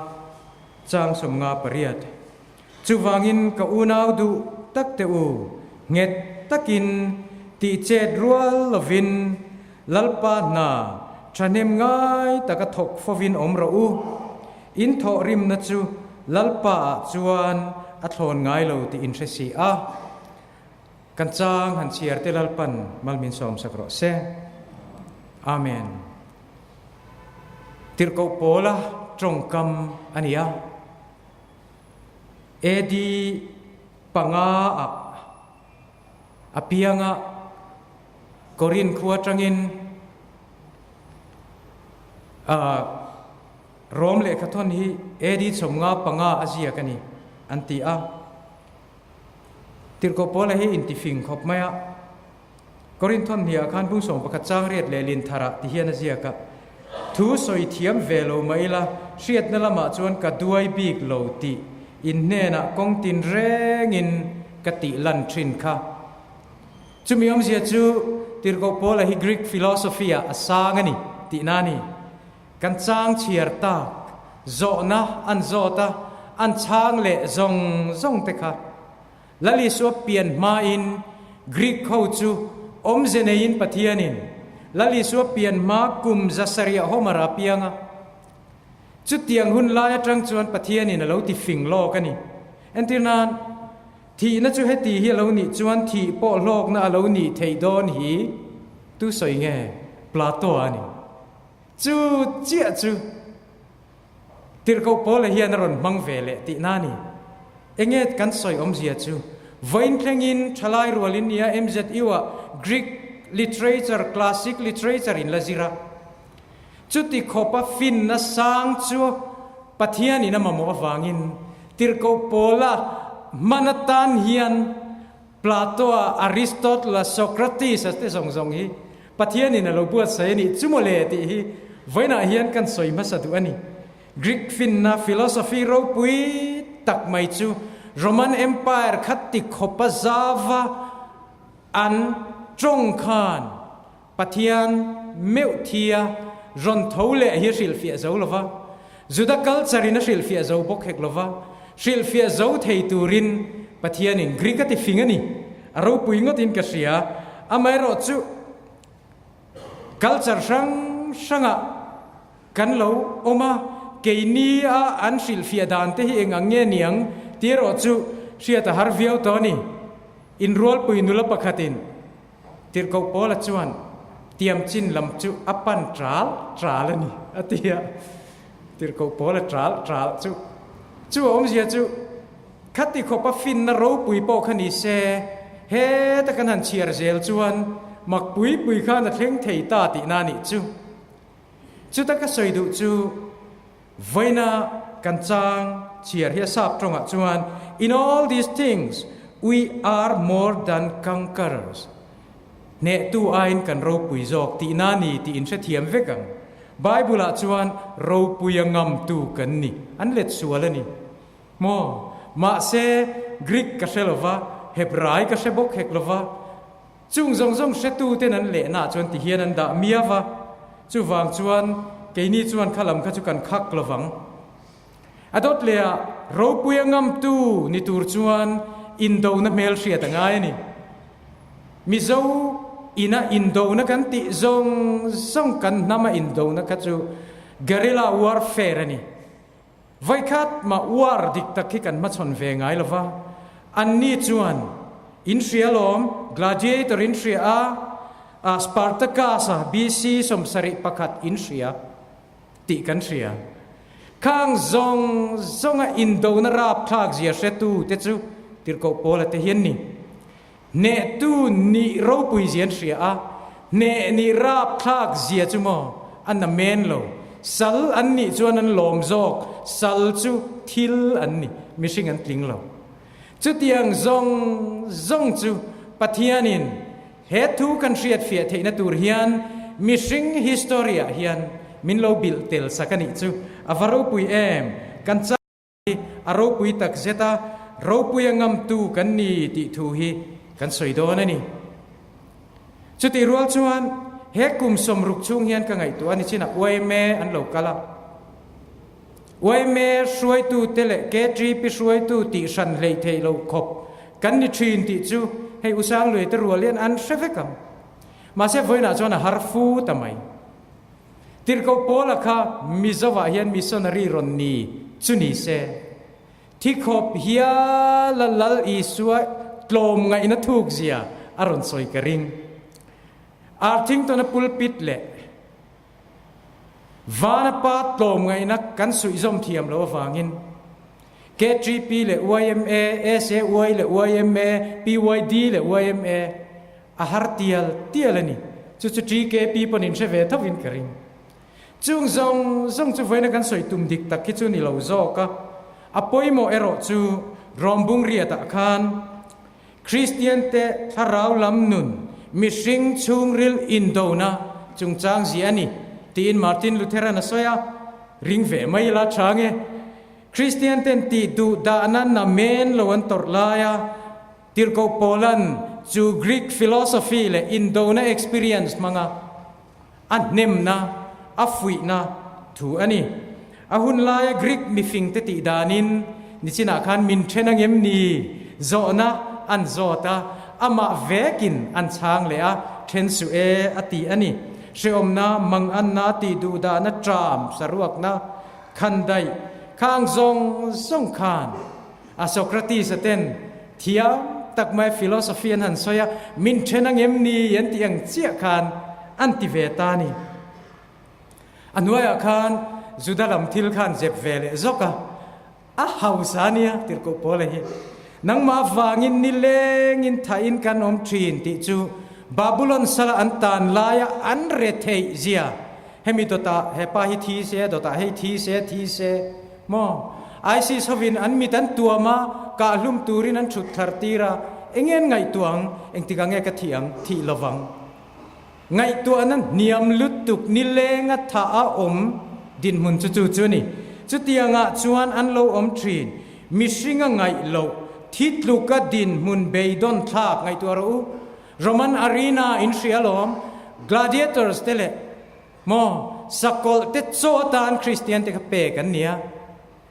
chang 58. Chuvangin ka unau duh tak te u, nghet takin tih chet rual lovin Lalpa hna thahnem ngai taka thawk fovin awm rawh u. In thawh rimna chu Lalpa ah chuan a thlawn ngai lo tih in hre si a. Kan chang han chhiar te Lalpan mal min sawmsak rawh se. Amen. Tirhkoh Pawla tawngkam a ni a. AD panga ah a pianga Korin khua atangin Rom lehkhathawn hi AD 55 a ziak a ni an ti a. Tirhkoh Paula hi intifing khawp mai a. Korin thawmhniah khan bung 11 chang riat leh lin tharah ti hian a ziak a, Thu sawi thiam ve lo mah ila, hriatna lamah chuan ka duai bik lo tih in hnenah kawng tin rengin ka tih lan thin kha. Chumi awmzia chu Tirhkoh Paula hi Greek philosophy-ah a sang a ni tihna a ni. Kan chang chhiar tak, zawhna an zawt a, an chhang leh zawng zawng te kha. Lal Isua pian hmain Greek ho chu awmze neiin Pathianin Lal Isua pian hma kum 700 Homer a piang a. Chutiang hun lai atang chuan Pathianin a lo ti fing lawk a ni. Entir nan, thihna chu heti hi a lo nih chuan thih pawh hlawkna a lo nih theih dawn hi tu sawi nge? Plato a ni. Chu chiah chu. Tirhkoh Paula hian a rawn hmang ve leh tihna a ni. Enge kan sawi awmzia chu? Vawiin thlengin thalai rualin nia MZU-ah Greek literature, classic literature in la zir a. Chuti khawpa finna sang chu Pathianin a mamawh avangin Tirhkoh Paula hman atan hian Plato-a, Aristotle-a, Socrates-a te zawng zawng hi Pathianin a lo buatsaih a nih chu mawle tih hi vawiinah hian kan sawi hmasa duh a ni. Greek finna philosophy ropui tak mai chu Roman Empire kha ti khawpa zava an tawng khan Pathian meuh thia rawn tho leh hi a hrilhfiah zo lo va, Juda culture in a hrilhfiah zo bawk hek lo va, hrilhfiah zo thei turin Pathianin Greek a ti fing a ni. A ropui ngawtin ka hria. Amaherawhchu culture hrang hrangah kan lo awm a, keini a an hrilhfiah dan te hi eng ang nge niang tih erawh chu hriat a har viau tawh a ni. Inrualpui nula pakhatin Tirhkoh Paula chuan tiam chin lam chu a pan ṭal ṭal a ni, a ti a. Tirhkoh Paula ṭal ṭal chu, chu a awmzia chu khati khawpa finna ropui pawh kha ni se, heta kan han chhiar zel chuan mak pui pui khan a thleng thei ta tihna a nih chu. Chuta ka sawi duh chu vawiina kan chang chhiar hi a sap tawngah chuan In all these things we are more than conquerors, hnehtu aiin kan ropui zawk tihna a ni tih in hrethiam vek ang. Bible-ah chuan ropui a ngamtu kan ni, an let sual a ni. Maw? Mahse, Greek ka hre lova, Hebrai ka hre bawk hek lova, Chung zawng zawng hretuten an lehnaah chuan ti hian an dah miau a, chuvang chuan keini chuan kha lam kha chu kan khak lo vang. A dawt lehah ropui a ngamtu ni tur chuan indona hmel hriat a ngai a ni. Mizo ina indona kan tih zawng zawng kan hnama indona kha chu guerrilla warfare a ni. Vaikhat mah war dik tak hi kan hmachhawn ve ngai lo va, anni chuan in hria lawm, Gladiator in hria a, a Spartacus-a BC 71 in hria tih kan hria. Khang zawng zawnga indona rapthlak zia hretu te chu Tirhkoh Paula te hi an ni. Hnehtu nih ropui zia an hria a, Hneh nih rapthlak zia chu maw a na men lo. Sal an nih chuan an lawm zawk, sal chu thil an ni, mihring an tling lo. Chutiang zawng zawng chu Pathianin he thu kan hriatfiah theihna tur hian mihring history-ah hian min lo bilh tel sak a nih chu a va ropui em! Kan chang hi a ropui tak zet a, ropui a ngamtu kan ni tih thu hi kan sawi dawn a ni. Chutih rual chuan he kum 60 chhung hian ka ngaihtuah a ni chinah yma an lo kal a. Yma hruaitute leh KTP hruaitu tih hran hleih theih loh khawp kan ni thin tih chu hei U Sangluai te rual hian an hre vek ang. Mahse vawiinah chuan a har fu ta mai. Tirhkoh Paula kha Mizovah hian missionary rawn ni chu ni se, thi khawp hiala Lal Isua tlawm ngaihna thuk zia a rawn sawi ka ring. Arthington-a pulpit leh Vana pa tlawmngaihna kan suihzawm thiam loh avangin KTP leh yma, SAY leh yma, PYD leh yma a har tial tial a ni. Chu chu TKP pawn in hre ve tho in ka ring. Chung zawng zawng chu vawiina kan sawi tum dik tak hi chu ni lo zawk a. A pawimawh erawh chu Rawmbung riatah khan Kristian te thlarau lam nun, mihring chhungril indona chungchang zia a ni, tiin Martin Lutheran a sawi a, ring ve mai ila tha nge. Kristian ten tih duh dahna namen lo an tawrh laia Tirhkoh Paulan chu Greek philosophy leh indona experience hmanga a hnemna, a fuihna thu a ni. A hun laia Greek mifingte tih danin nichinah khan min then angem ni zawhna an zawt a, amah vekin an chhang leh a, then suh e a ti a ni. Hreawmna, manganna, tih duhdahna, ṭam, saruakna, khandaih, khang zawng zawng khan a Socrates-a ten thiam tak mai philosophy an han sawi a, min then angem ni an tih ang chiah khan an ti ve ta a ni. A hnuaiah khan Juda lam thil khan zep ve leh zawk a, a hausa a nia tirhkoh Paula hi. Nangmah vangin nilengin thain kan awm thin tih chu Babulon sala an tan laia an re theih zia. Hemi dawtah hepa hi thi se, dawtah hei thi se, thi se maw? ISIS hovin an mit an tuam a, kahhlum turin an thut thlar tir a, enge an ngaihtuah ang? Engtikah nge ka thih ang? Thih lovang. Ngaihtuahna hniam lutuk nilenga tha a awm dinhmun chu chu chu a ni. Chutiangah chuan an lo awm thin. Mihringa ngaih loh, thi tluka dinhmun beidawn thlak ngaihtuah rawh u. Roman arena in hria alawm, gladiators te leh maw sakawlh te chaw atan Kristian te kha pek an nia.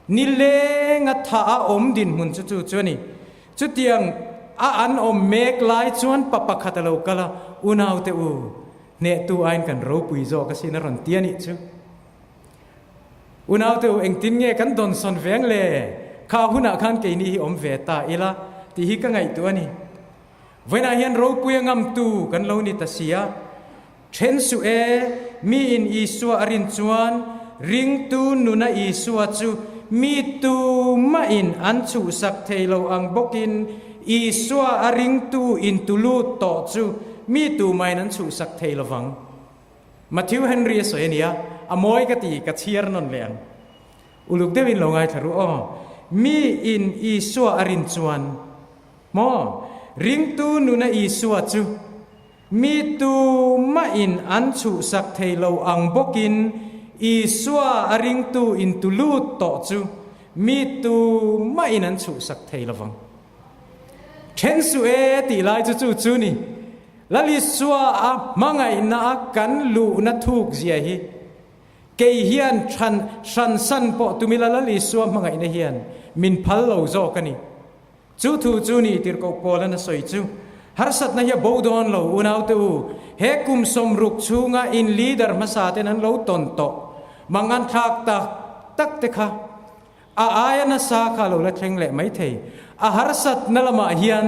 Nilenga tha a awm dinhmun chu chu chu a ni. Chutiang a an awm mek lai chuan pa pakhat a lo kal a, Unaute u, hnehtu aiin kan ropui zawk asin a rawn ti a nih chu. Unaute u, engtin nge kan dawnsawn veng le? Kha hunah khan keini hi awm ve ta ila tih hi ka ngaihtuah a ni. Vawiinah hian ropui a ngamtu kan lo ni ta si a, then suh e, miin Isua a rin chuan ringtu nuna Isua chu mi tumahin an chhuhsak thei lo ang bawkin Isua a ringtu intulut tawh chu mi tumahin an chhuhsak thei lo vang. Matthew Henry a sawi a nia, a mawi ka ti, ka chhiar nawn leh ang. Uluk deuhin lo ngaithla ru aw. Miin Isua a rin chuan Maw? Ringtu nuna Isua chu mi tumahin an chhuhsak thei lo ang bawkin Isua a ringtu intulut tawh chu mi tumahin an chhuhsak thei lo vang. Then suh e tih lai chu chu chu ni. Lal Isua a hmangaihna a kan luhna thuk zia hi kei hian hran hran san pawh tumila Lal Isua hmangaihna hian min phal lo zawk a ni. Chu thu chu ni tirhkoh Paula'n a sawi chu, Harsatna hi a bo dawn lo, unaute u, he kum 60 chhunga in leader hmasa ten an lo tawn tawh, mangan thlak tak tak te kha a aia nasa kha a lo la thleng leh mai thei. A harsatna lamah hian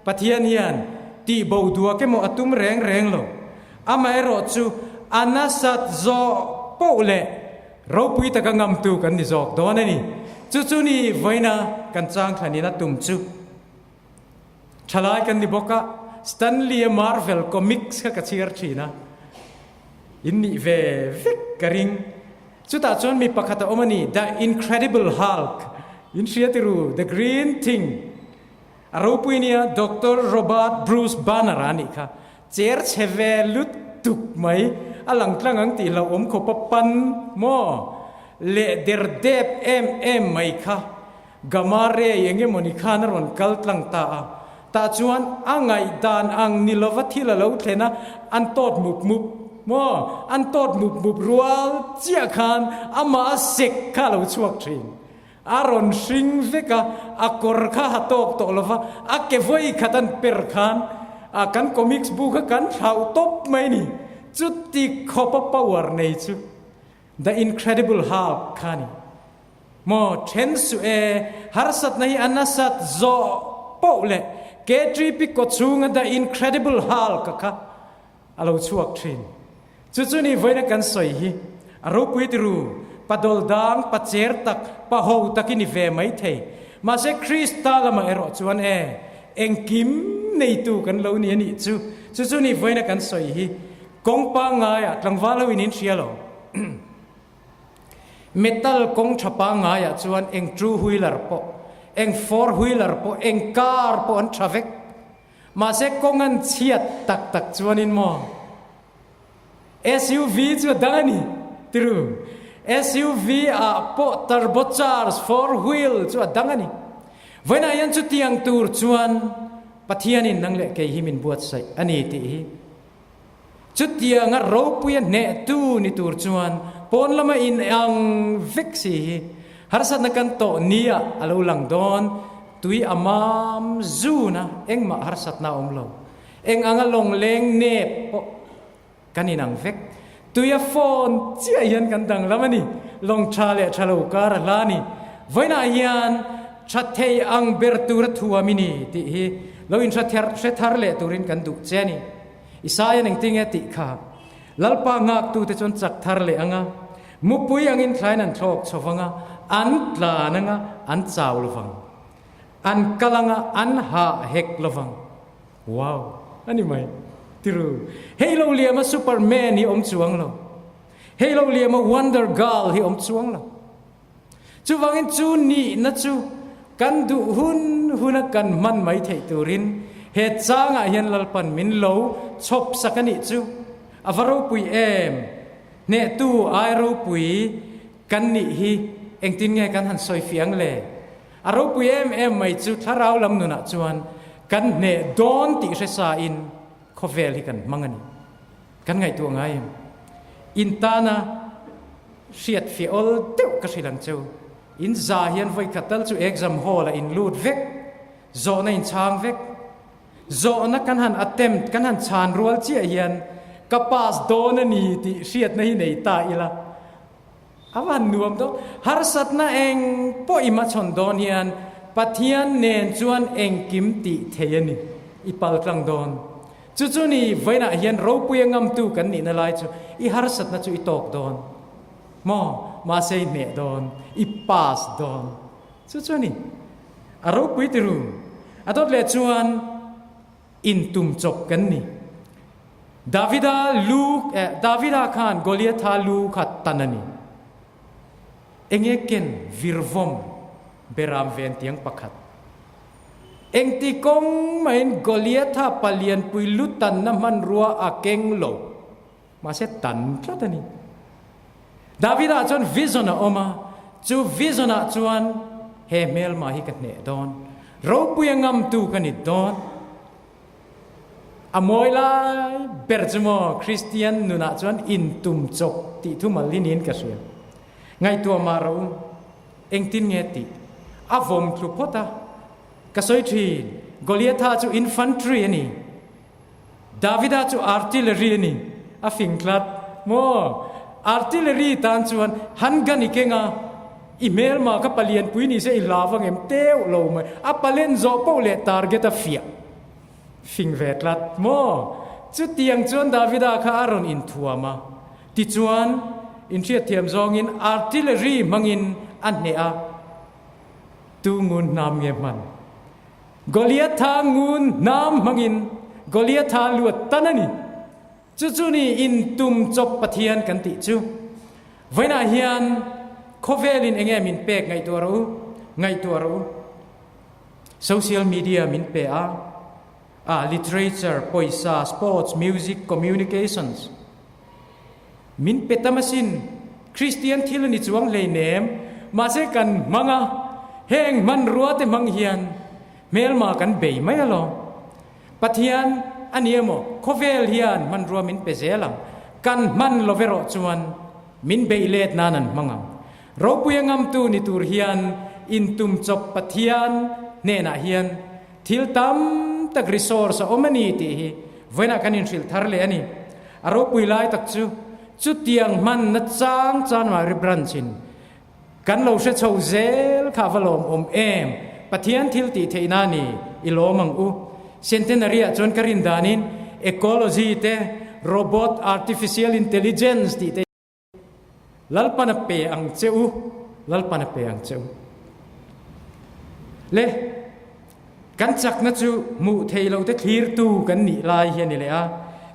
Pathian hian tih bo duak emaw a tum reng reng lo. Amaherawh chu a nasat zawh poh leh Ropui taka ngamtu kan ni zawk dawn a ni. Chu chu ni vawiina kan changthlanin a tum chu. Thalai kan ni bawk a, Stanley-a Marvel Comics kha ka chhiar thin a, in nih ve vek ka ring. Chutah chuan mi pakhat a awm a ni, The Incredible Hulk, in hria ti ru, The Green Thing. A ropui nia Doctor Robert Bruce Banner a nih kha. Cher chhe ve lutuk mai, a lang tlang ang tih hlauhawm khawp a pan maw? Leh der dep em em mai kha Gamma ray eng emawni khan a rawn kal tlang ta a. Tah chuan a ngaihdan ang ni lova thil a lo thlen a, an tawt mup mup maw? An tawt mup mup rual chiah khan amah a sek kha a lo chhuak thin. A rawn hring vek a, a kawr kha ha tawk tawh lo va, a ke vawi khat an per khan a kan comics bu kha kan thlauh tawp mai ni. Chuti khawp a power nei chu The Incredible Hulk kha a ni. Maw then suh e, harsatna hi a nasat zawh poh leh KTP kawchhunga The Incredible Hulk kha a lo chhuak thin. Chu chu ni vawiina kan sawi hi a ropui ti ru, pa dawl dang, pa cher tak, pa ho tak i ni ve mai thei. Mahse Krista lamah erawh chuan e, engkim neitu kan lo ni a nih chu. Chu chu ni vawiina kan sawi hi kawng pangngaiah tlangval ho in in hria lo. Metal kawng tha pangngaiah chuan eng two wheeler pawh, eng four wheeler pawh, eng car pawh an tha vek. Mahse kawng an chhiat tak tak chuanin maw SUV chu a dang a ni tiru. SUV ah pawh turbocharge four wheel chu a dang a ni. Vawiinah hian chutiang tur chuan Pathianin nang leh kei hi min buatsaih a ni tih hi. Chutianga ropuia hnehtu ni tur chuan pawn lama in ang vek si hi harsatna kan tawh nia a lo lang dawn. Tui a mam zun a, engmah harsatna a awm lo. Eng anga lawng leng nep pawh kan inang vek. Tui a phone chiah hian kan danglam a ni. Lawng tha leh tha lo kar a hla a ni. Vawiinah hian tha thei ang ber tura thuam i ni tih hi lo inhre hre thar leh turin kan duh che a ni. Isaiah engtinge tih kha Lalpa nghaktute chuan chak thar leh anga Mupui angin thlain an thlawk chho vang a, an tlan anga an chau lo vang. An kal anga an hah hek lo vang. Wow! A ni mai. Tiru. Hei lo liama Superman hi awm chuang lo. Hei lo liama Wonder Girl hi awm chuang lo. Chuvangin chu nihna chu kan duh hun huna kan hman mai theih turin he changah hian Lalpan min lo chhawp sak a nih chu. A va ropui em! Hnehtu ai ropui kan nih hi engtin nge kan han sawi fiang le? A ropui em em mai chu thlarau lam nunah chuan kan hneh dawn tih hre sa in khawvel hi kan hmang a ni. Kan ngaihtuah ngai em? In tana hriat fiah awl deuh ka hrilh ang cheu. In za hian vawikhat tal chu exam hall ah in lut vek, zawhna in chhang vek. Zawhna kan han attempt, kan han chhan rual chiah hian ka pass dawn a ni tih hriatna hi nei ta ila, a va han nuam dawn. Harsatna eng pawh i hmachhawn dawn hian Pathian nen chuan engkim tih thei a ni, i pal tlang dawn. Chu chu ni vawiinah hian ropuia ngamtu kan nihna lai chu i harsatna chu i tawk dawn maw? Mahse i hneh dawn, i pass dawn. Chu chu a ni. A ropui ti ru. A dawt leh chuan intum chawp kan ni. Davida lu eh Davida khan Goliatha lu kha tan a ni. Enge ken virvawm beram ven tiang pakhat. Engti kawng mahin Goliatha palianpui lu tanna hmanrua a keng lo. Mahse tan tlat a ni. Davida chuan vision a awm a, chu vision ah chuan he hmelma hi ka hneh dawn, ropui a ngamtu ka ni dawn. A mawi lai ber chu maw Kristian nunah chuan intum chawp tih thumal hi niin ka hria. Ngaihtuah mah rawh u, engtin nge tih a vawm thlu phawt a, ka sawi thin, Goliatha chu infantry a ni. Davida chu artillery a ni, a fing tlat maw? Artillery tan chuan handgun i keng a, i hmelma kha palianpui ni se i hlau vang em teuh lo mai, a palen zawh poh leh target a fiah fing ve tlat maw? Chutiang chuan Davida kha a rawn inthuam a, tichuan inhriatthiam zawngin artillery hmangin a hneh a, tu ngun hnam nge hman? Goliatha ngun hnam hmangin Goliatha luat tan a ni. Chu chu ni in tum chawp Pathian kan tih chu. Vawiinah hian khawvelin enge min pek ngaihtuah rawh u, ngaihtuah rawh u. Social media min pe a, a literature, pawisa, sports, music, communications min pe tam asin. Kristian thil a ni chuang hleinem, mahse kan hmang a, heng hmanrua te hmang hian hmelma kan bei mai alawm. Pathian a ni emaw, khawvel hian hmanrua min pe zel ang, kan hman lo erawh chuan min beih let nan an hmang ang. Ropuia ngamtu ni tur hian intum chawp Pathian hnenah hian thil tam tak resource a awm a ni tih hi vawiinah kan inhrilh thar leh a ni. A ropui lai tak chu chutiang hmanna chang Chanmari Branch in Kan lo hre chho zel kha va lawmawm em? Pathian thil tih theihna a ni, i lawm ang u. Centenary ah chuan ka rin danin ecology te, robot, artificial intelligence tih te Lalpan a pe ang che u, Lalpan a pe ang che u. Le, kan chakna chu hmuh theih loh te thlirtu kan nih lai hi a ni leh a.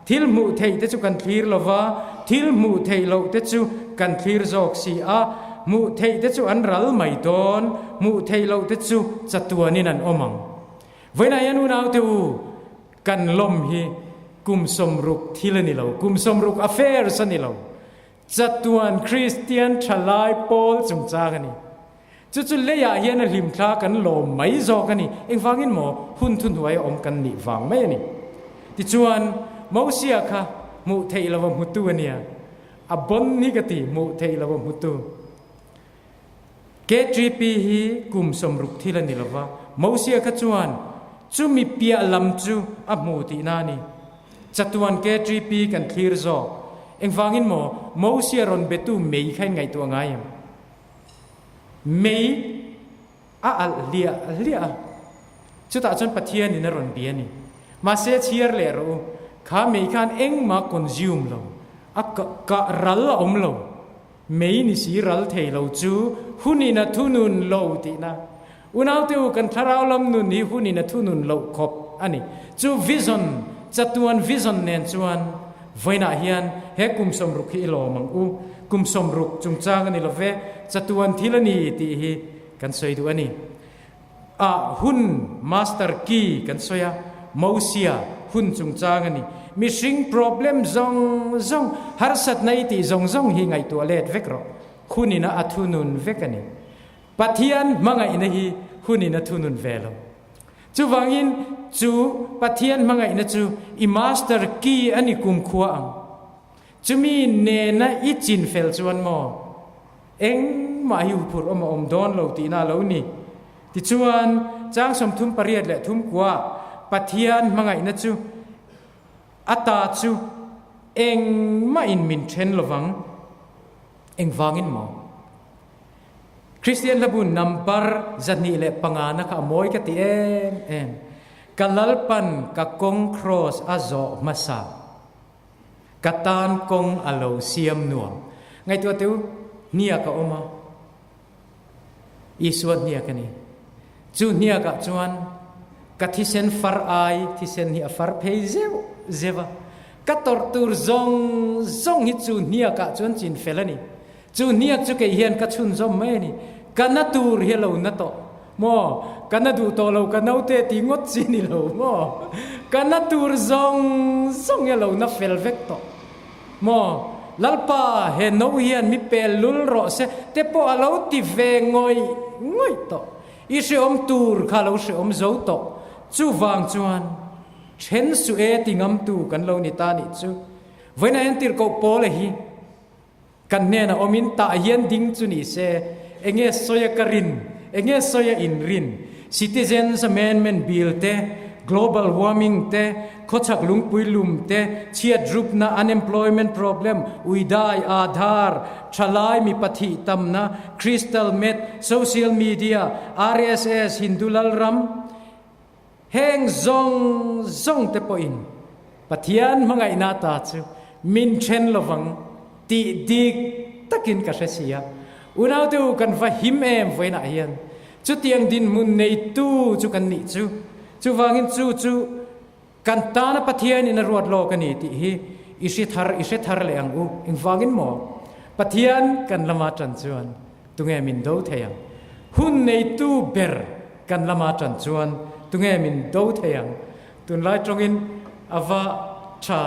Thil hmuh theih te chu kan thlir lo va, thil hmuh theih loh te chu kan thlir zawk si a. Hmuh theih te chu an ral mai dawn, hmuh theih loh te chu chatuanin an awm ang. Vawiinah hian unaute u, kan lawm hi kum 60 thil a ni lo, kum 60 affairs a ni lo. Chatuan Kristian thalai pawl chungchang a ni. Chu chu leiah hian a hlimthla kan lawm mai zawk a ni. Engvangin maw hun thuhnuai a awm kan nih vang mai a ni. Tichuan, Mosia kha hmuh theih lova hmutu a nia. A bon hi ka ti, hmuh theih lova hmutu. KTP hi kum 60 thil a ni lova, Mosia kha chuan chumi piah lam chu a hmu tihna a ni. Chatuan KTP kan thlir zawk. Engvangin maw Mosia rawn betu mei kha in ngaihtuah ngai em? Mei a alh hliah hliah a, chutah chuan Pathianin a rawn bia a ni. Mahse chhiar leh rawh u, kha mei khan engmah consume lo, a kah ral a awm lo. Mei ni si ral thei lo chu hunin a thunun lo tihna. Unaute u, kan thlarau lam nun hi hunin a thunun loh khawp a ni. Chu vision, chatuan vision nen chuan vawiinah hian he kum 60 hi i lawm ang u. Kum 60 chungchang a ni lo ve, chatuan thil a ni tih hi kan sawi duh a ni. Ah hun master key kan sawi a, Mosia hun chungchang a ni. Mihring problem zawng zawng, harsatna i tih zawng zawng hi ngaihtuah let vek rawh. Hunina a thunun vek a ni. Pathian hmangaihna hi hunin a thunun ve lo. Chuvangin chu Pathian hmangaihna chu i master key a ni kumkhua ang. Chumi nena i chin fel chuan maw engmah hi huphurh awm a awm dawn lo tihna a lo ni. Tichuan, chang 38 leh 39 Pathian hmangaihna chu a ta chu engmahin min then lovang. Engvangin maw? Kristian hlabu number 205 na kha a mawi ka ti em em. Ka Lalpan ka kawng kraws a zawh hmasa. Ka tan kawng a lo siam nuam. Ngaihtuah teu, hniak a awm a. Isua hniak a ni. Chu hniakah chuan ka thisen far ai, thisen hi a far phei zeuh zeuh a. Ka tawrh tur zawng zawng hi chu hniakah chuan chin fel a ni. Chu hniak chu kei hian ka chhunzawm mai a ni. Ka na tur hi a lo na tawh maw? Ka na duh tawh lo, ka naute tih ngawt chi ni lo maw? Ka na tur zawng zawng hi a lo na fel vek tawh maw? Lalpa, he no hian mi pel lul rawh se te pawh a lo ti ve ngawih ngawih tawh. I hreawm tur kha a lo hreawm zo tawh. Chuvang chuan then suh e ti ngamtu kan lo ni ta nih chu. Vawiin ah hian tirhkoh Paula hi Kan hnenah awmin tah hian ding chu ni se, enge sawi a ka rin, enge sawi a inrin? Citizens Amendment Bill te, Global Warming te, khawchhak lungpui lum te, chhiat rupna, unemployment problem, uidai, Aadhaar, thalai mi pathih tamna, crystal meth, social media, RSS, Hindu lalram, Heng zawng zawng te pawhin Pathian hmangaihna ta chu min then lovang tih dik takin ka hre si a. Unaute u kan va him em vawiinah hian chutiang dinhmun neitu chu kan nih chu. Chuvangin chu chu. Kan tana Pathianin a ruat lawk a ni tih hi i hre thar i hre thar leh ang u. Engvangin maw? Pathian kan lama tan chuan tunge min do thei ang? Hun neitu ber kan lama tan chuan tunge min do thei ang? Tunlai tawngin a va tha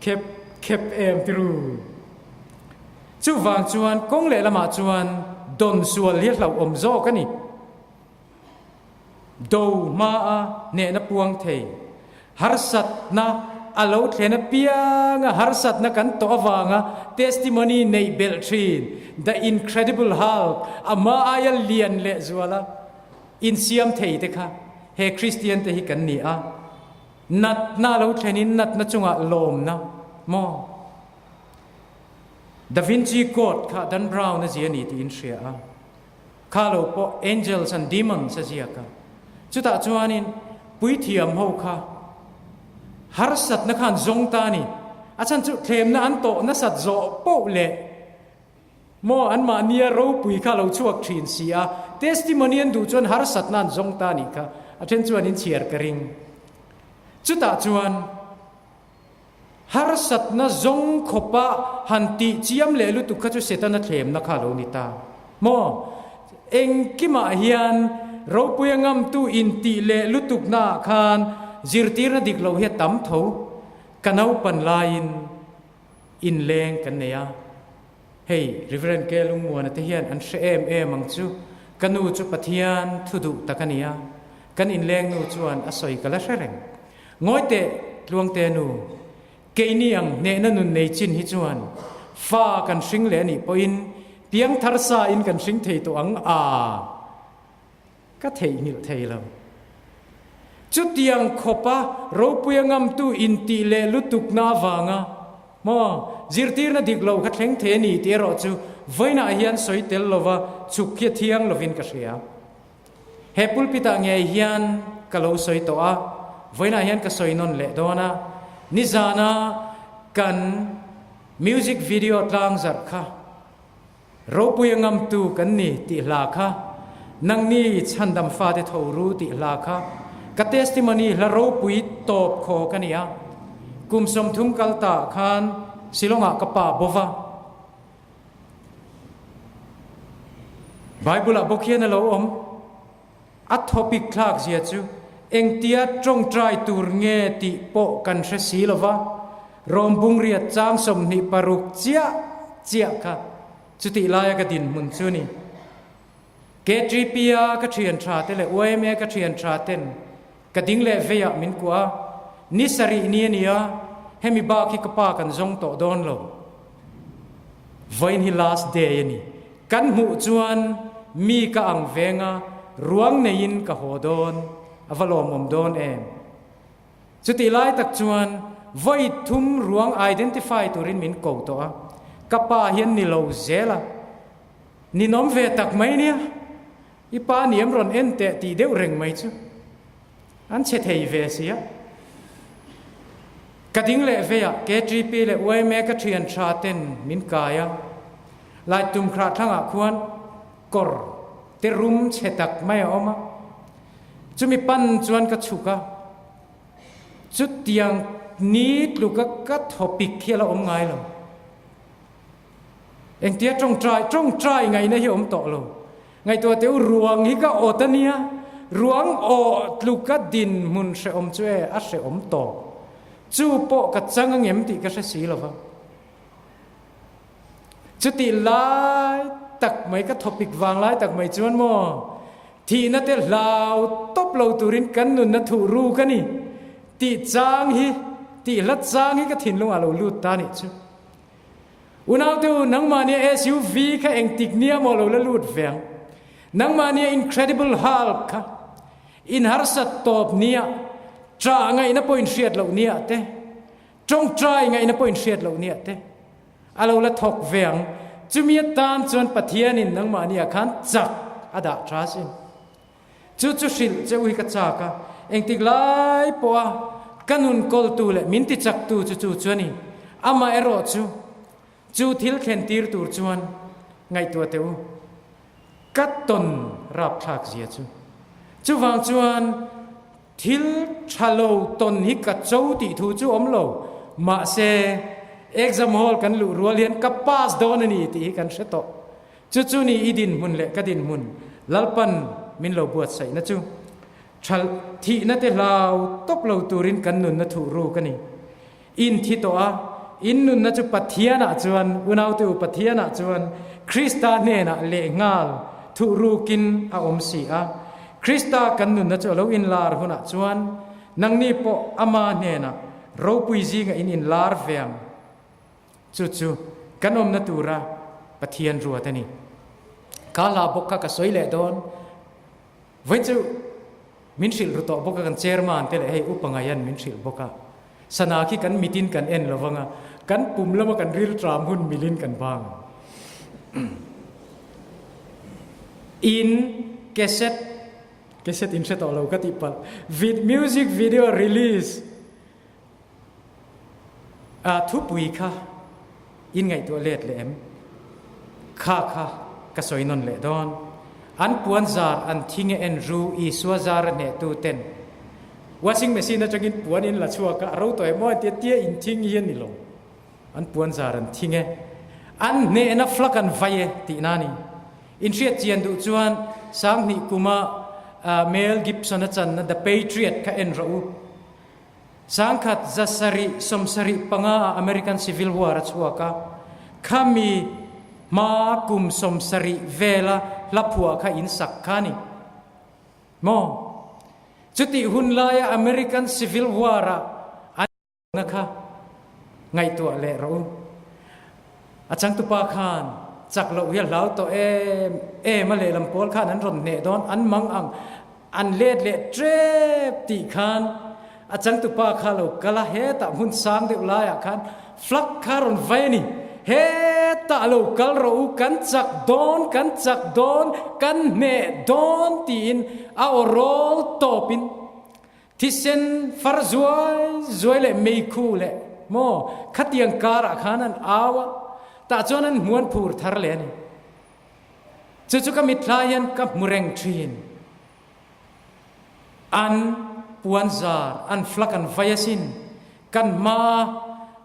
khep khep em ti ru. Chuvang chuan kawng lehlamah chuan dawn sual hi a hlauhawm zawk a ni. Do hmaa hnehna puang thei, harsatna a lo thlen apianga harsatna kan tawh avanga testimony neih belh thin, The Incredible Hulk, a hma aia lian leh zuala insiam thei te kha he Kristian te hi kan ni a. Natna a lo thlenin natna chungah lawmna maw? Da Vinci Code kha Dan Brown a zia ni tiin hria a. Kha lo pawh Angels and Demons a ziak a. Chutah chuanin puithiam ho kha harsatna khan zawng ta a ni. A chhan chu thlemna an tawh nasat zawh poh leh maw anmahnia ropui kha lo chhuak thin si a, testimony an duh chuan harsatna an zawng ta a nih kha. A then chuan inchhiar ka ring. Chutah chuan. Harsatna zawng khawpa han tih chiam leh lutuk kha chu Setana thlemna kha a lo ni ta maw? Engkimah hian ropuia ngamtu intih leh lutuknaah khan zirtirna dik lo hi a tam tho. Ka naupan laiin inleng kan nei a, hei Reverend K. Lungmuana te hian an hre em em ang chu. Ka nu chu Pathian thu duh tak a ni a, kan inleng nu chuan a sawi ka la hre reng. Ngawi teh, Tluangte nu, keini ang hnehna nun nei chin hi chuan fa kan hring leh a nih pawhin piang thar sa in kan hring thei tawh ang a, ka theihnghilh thei lo. Chutiang khawpa ropuia ngamtu intih leh lutukna avanga maw zirtirna dik lo kha thleng thei a ni tih erawh chu vawiinah hian sawi tel lova chhuk hi a thiang lovin ka hria. He pulpit-ah ngei hian ka lo sawi tawh a, vawiinah hian ka sawi nawn leh dawn a, nizana kan music video tlang zarh kha Ropuia ngamtu kan ni tih hla kha, Nangni chhandam fate tho ru tih hla kha ka testimony hla ropui tawp khaw ka ni a, kum 30 kal ta khan Shillong-ah ka pa bova, Bible-ah bawk hian a lo awm. A topic thlak zia chu engtia tawngtai tur nge tih pawh kan hre si lo va, Rom bungriat chang 26 chiah chiah kha chutih laia ka dinhmun chu ni. KTP-a ka thian tha te leh YMA ka thian tha ten ka ding leh veiah min kuah a, ni sarih ni a ni a, hemi bak hi ka pa kan zawng tawh dawn lo. Vawiin hi last day a ni. Kan hmuh chuan mi ka ang venga ruang neiin ka haw dawn, a va lawmawm dawn em? Chutih lai tak chuan vawi thum ruang identify turin min ko tawh a, ka pa hian ni lo zel a, ninawm ve tak mai nia, i pa niam rawn en teh tih deuh reng mai chu. An chhe thei ve sia. Ka ding leh vei a, KTP leh yma ka thian tha ten min kai a. Lai tum khrah thlangah khuan kawr te rum chhe tak mai a awm a. Chumi pan chuan ka chhuk a. Chutiang ni tluka ka thawpik hi a la awm ngai lo. Engtia tawngtai tawngtai ngaihna hi awm tawh lo. Ngaihtuah teh u ruang hi ka awt a nia, ruang awh tluka dinhmun hrehawm chu e a hrehawm tawh. Chu pawh ka chang angem tih ka hre si lo va. Chutih lai tak mai ka thawpik vang lai tak mai chuan maw thihna te hlau tawp lo turin kan nunna thuh ruk a ni tih chang hi tih hlat chang hi ka thinlungah lo lut ta nih chu. Unaute u, nangmahnia SUV kha engtik nia maw lo la lut ve ang? Nangmahnia Incredible Hulk kha in harsat tawp nia, ṭah ngaihna pawh in hriat loh nia te, ṭawngṭai ngaihna pawh in hriat loh nia te, a lo la thawk ve ang. Chumi atan chuan Pathianin nangmahnia khan chak a dah ṭha sin. Chu chu hrilh che u hi ka chak a, engtik lai pawha ka nun kawltu leh min tichaktu chu chu chu a ni. Amah erawh chu, chu thil thlen tir tur chuan ngaihtuah teh u, ka tawn rapthlak zia chu. Chuvang chuan. Thil tha lo tawn hi ka cho tih thu chu awm lo, mahse exam hall kan luh rual hian ka pass dawn a ni tih hi kan hre tawh. Chu chu ni i dinhmun leh ka dinhmun Lalpan min lo buatsaihna chu. Tha thihna te hlau tawp lo turin kan nunna thuh ruk a ni. In thi tawh a, in nunna chu Pathianah chuan, unaute u Pathianah chuan Krista hnenah lehnghal thuh rukin a awm si a. Krista kan nunna chu a lo inlar hunah chuan nangni pawh Ama hnenah ropui zinga in inlar ve ang. Chu chu kan awmna tura Pathian ruat a ni. Kha hla bawk kha ka sawi leh dawn. Vawi chu min hrilh ru tawh bawk a, kan chairman te leh hei upa ngaihan min hrilh bawk a. Sana khi kan mitin kan en lo vang a, kan pum lama kan rilṭam hun milin kan bang ang. In cassette, cassette in hre tawh lo ka tih palh, vid music video release a thupui kha in ngaihtuah let leh em? Kha kha ka sawi nawn leh dawn. An puan zar an thing e en ru Isua zar a hnehtu ten washing machine atangin puan in la chhuak a, a ro tawh em aw an tia tia in thing hi a ni lo. An puan zar an thing e. An hnehna flak an vai e tihna a ni. In hriat chian duh chuan Sanghnih kuma Mel Gibson a channa The Patriot kha en rawh u. Sangkhat zasarih 75 ah American Civil War a chhuak a, khami hma kum 70 vela hla phuah kha in sak kha a ni maw? Chutih hun laia American Civil War a an na kha ngaihtuah leh rawh u. A changtupa khan chak loh hi a hlau tawh em em a, lehlam pawl khan an rawn hneh dawn, an mang ang, an let leh tep tih khan a changtupa kha lo kal a, hetah hmun sang deuh laiah khan flag kha rawn vai a ni, hetah lo kal rawh u, kan chak dawn, kan chak dawn, kan hneh dawn tiin a aw rawl tawpin Thisen far zuai zuai leh meikhu leh maw khatiang karah khan an au a, tah chuan an hmuan phur thar leh a ni. Chu chu ka mitthla hian ka hmu reng thin. An puan zar, an flak an vai asin. Kan hmaa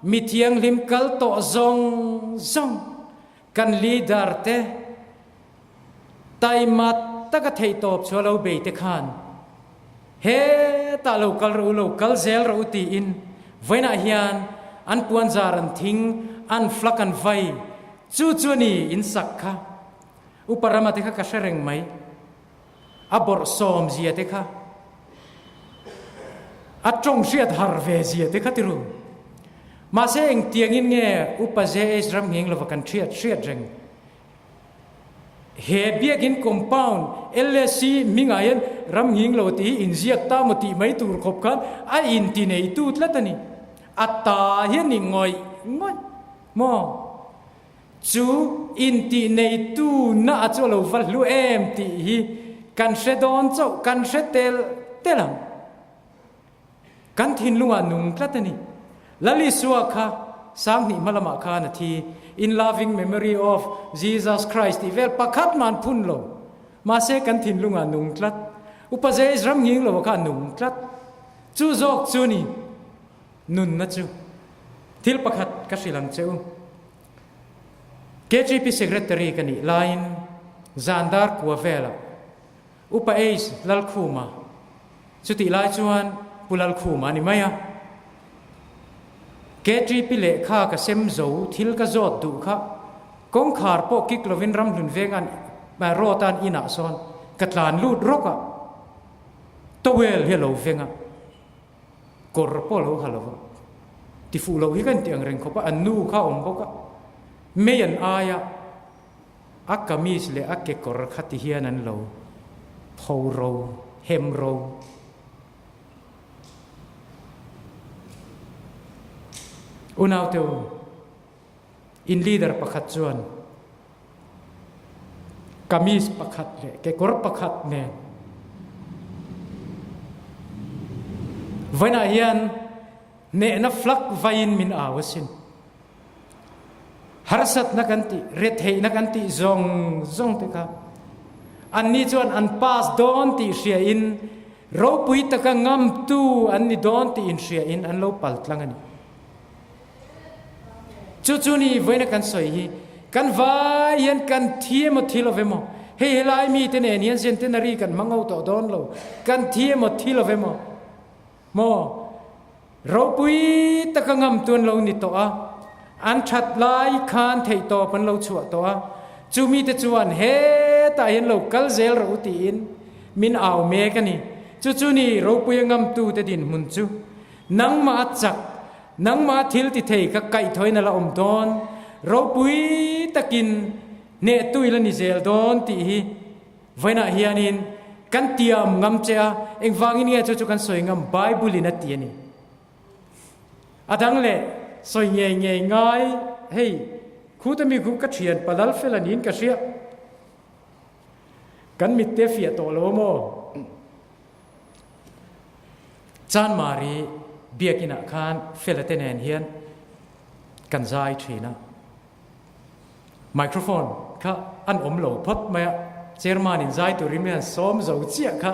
mi thianghlim kal tawh zawng zawng kan leader te, Taima taka theihtawp chu a lo bei te khan, Hetah lo kal rawh u, lo kal zel rawh u tiin vawiinah hian an puanzar an thing, an flak an vai, chu chu a ni in sak kha. Upa rama te kha ka hre reng mai. A bawrhsawm zia te kha, a tawng hriat har ve zia te kha ti ru. Mahse engtiangin nge Upa JH Ramngheng lova kan hriat hriat reng? He biakin compound LSC hmingah hian ram nghing lo tih hi inziak ta maw tih mai tur khawp khan a inti neitu tlat a ni. A ta hi a ni ngawih ngawih maw? Chu inti neitu na a chu a lo va hlu em tih hi kan hre dawn chauh, kan hre tel tel ang. Kan thinlungah nung tlat a ni. Lal Isua kha Sanghnih hma lamah khan a thi. In loving memory of Jesus Christ tih vel pakhat mah an phun lo. Mahse kan thinlungah nung tlat. Upa Zeis ram nghing lo kha a nung tlat. Chu zawk chu ni nunna chu. Thil pakhat ka hrilh ang che u. KGP Secretary ka nih laiin zan dar kua velah Upa Ace Lalkhuma chutih lai chuan Pu Lalkhuma a ni mai a. KTP lehkha ka sem zo thil ka zawt duh kha kawngkhar pawh kik lovin ramhlun vengan road an inah sawn ka tlan lut rawk a, towel hi a lo veng a, kawr pawh a lo ha lo va, tifuh loh hi ka inti ang reng khawp a, an nu kha a awm bawk a, mei an aia. A kamis leh a kekawr kha ti hian an lo pho ro, hem ro. Unaute u, in leader pakhat chuan kamis pakhat leh kekawr pakhat nen vawiinah hian hnehna flak vaiin min au asin. Harsatna kan tih, retheihna kan tih zawng zawng te kha anni chuan an pass dawn tih hriain Ropui taka ngamtu an ni dawn tih inhriain an lo pal tlang a ni. Chu chu ni vawiina kan sawi hi, kan vai hian kan thi emaw thi lo emaw, hei helai mite nen hian centenary kan hmang ho tawh dawn lo, kan thi emaw thi lo emaw, maw ropui taka ngamtu an lo ni tawh a, an that lai khan theihtawp an lo chhuah tawh a, chu mite chuan hetah hian lo kal zel rawh u tiin min au mek a ni. Chu chu ni ropuia ngamtute dinhmun chu nangmah a chak, nangmah a thil ti thei kha kaihthawin a la awm dawn, ropui takin hnehtu i la ni zel dawn tih hi vawiinah hianin kan tiam ngam che a, engvangin nge chu chu kan sawi ngam Bible in a ti a ni. A dang leh sawi ngei ngei ngai hei khuta mi khu ka thian palal fel a niin ka hria. Kan mitte fiah tawh lo maw? Chanmari biakinah khan Fela te nen hian kan zai thin a. Microphone kha an awm lo phawt mai a, chairman in zai turin min han sawm zo chiah kha.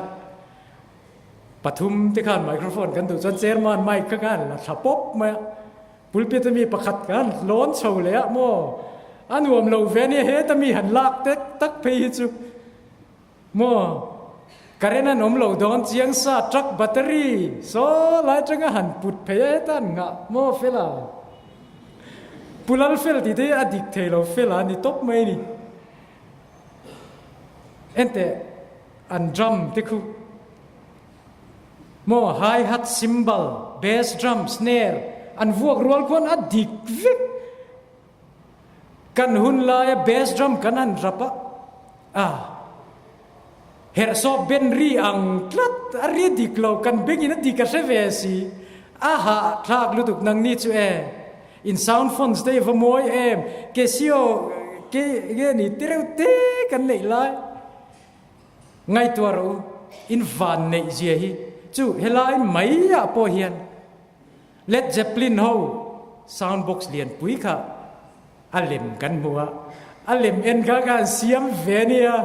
Pathum te khan microphone kan duh chuan chairman mic kha khan la thla pawp mai a. Pulpit ami pakhat khan lawn chho leh a maw? A nuam lo ve ania heta mi han lak tek tak phei hi chu. Maw? Current an awm lo dawn chiang sa truck battery saw lai atanga han put phei a heta an nghah maw fela? Pu Lalfel tih te hi a dik thei lo fela a ni tawp mai a ni. Enteh an drum te khu maw hi hat cymbal, bass drum, snare an vuak rual khuan a dik vek. Kan hun laia bass drum kan han rap a, a herhsawp ben ri ang tlat a ri dik lo, kan bengin a dik a hre ve si, a hahthlak lutuk nangni chu e, in sound fonts te i va mawi em, Casio ke nge ni ti reuh te kan neih lai. Ngaihtuah rawh u, in van neih zia hi chu helai mai ah pawh hian Led Zeppelin ho sound box lianpui kha a lem kan hmu a, a lem en kha kha an siam ve a nia.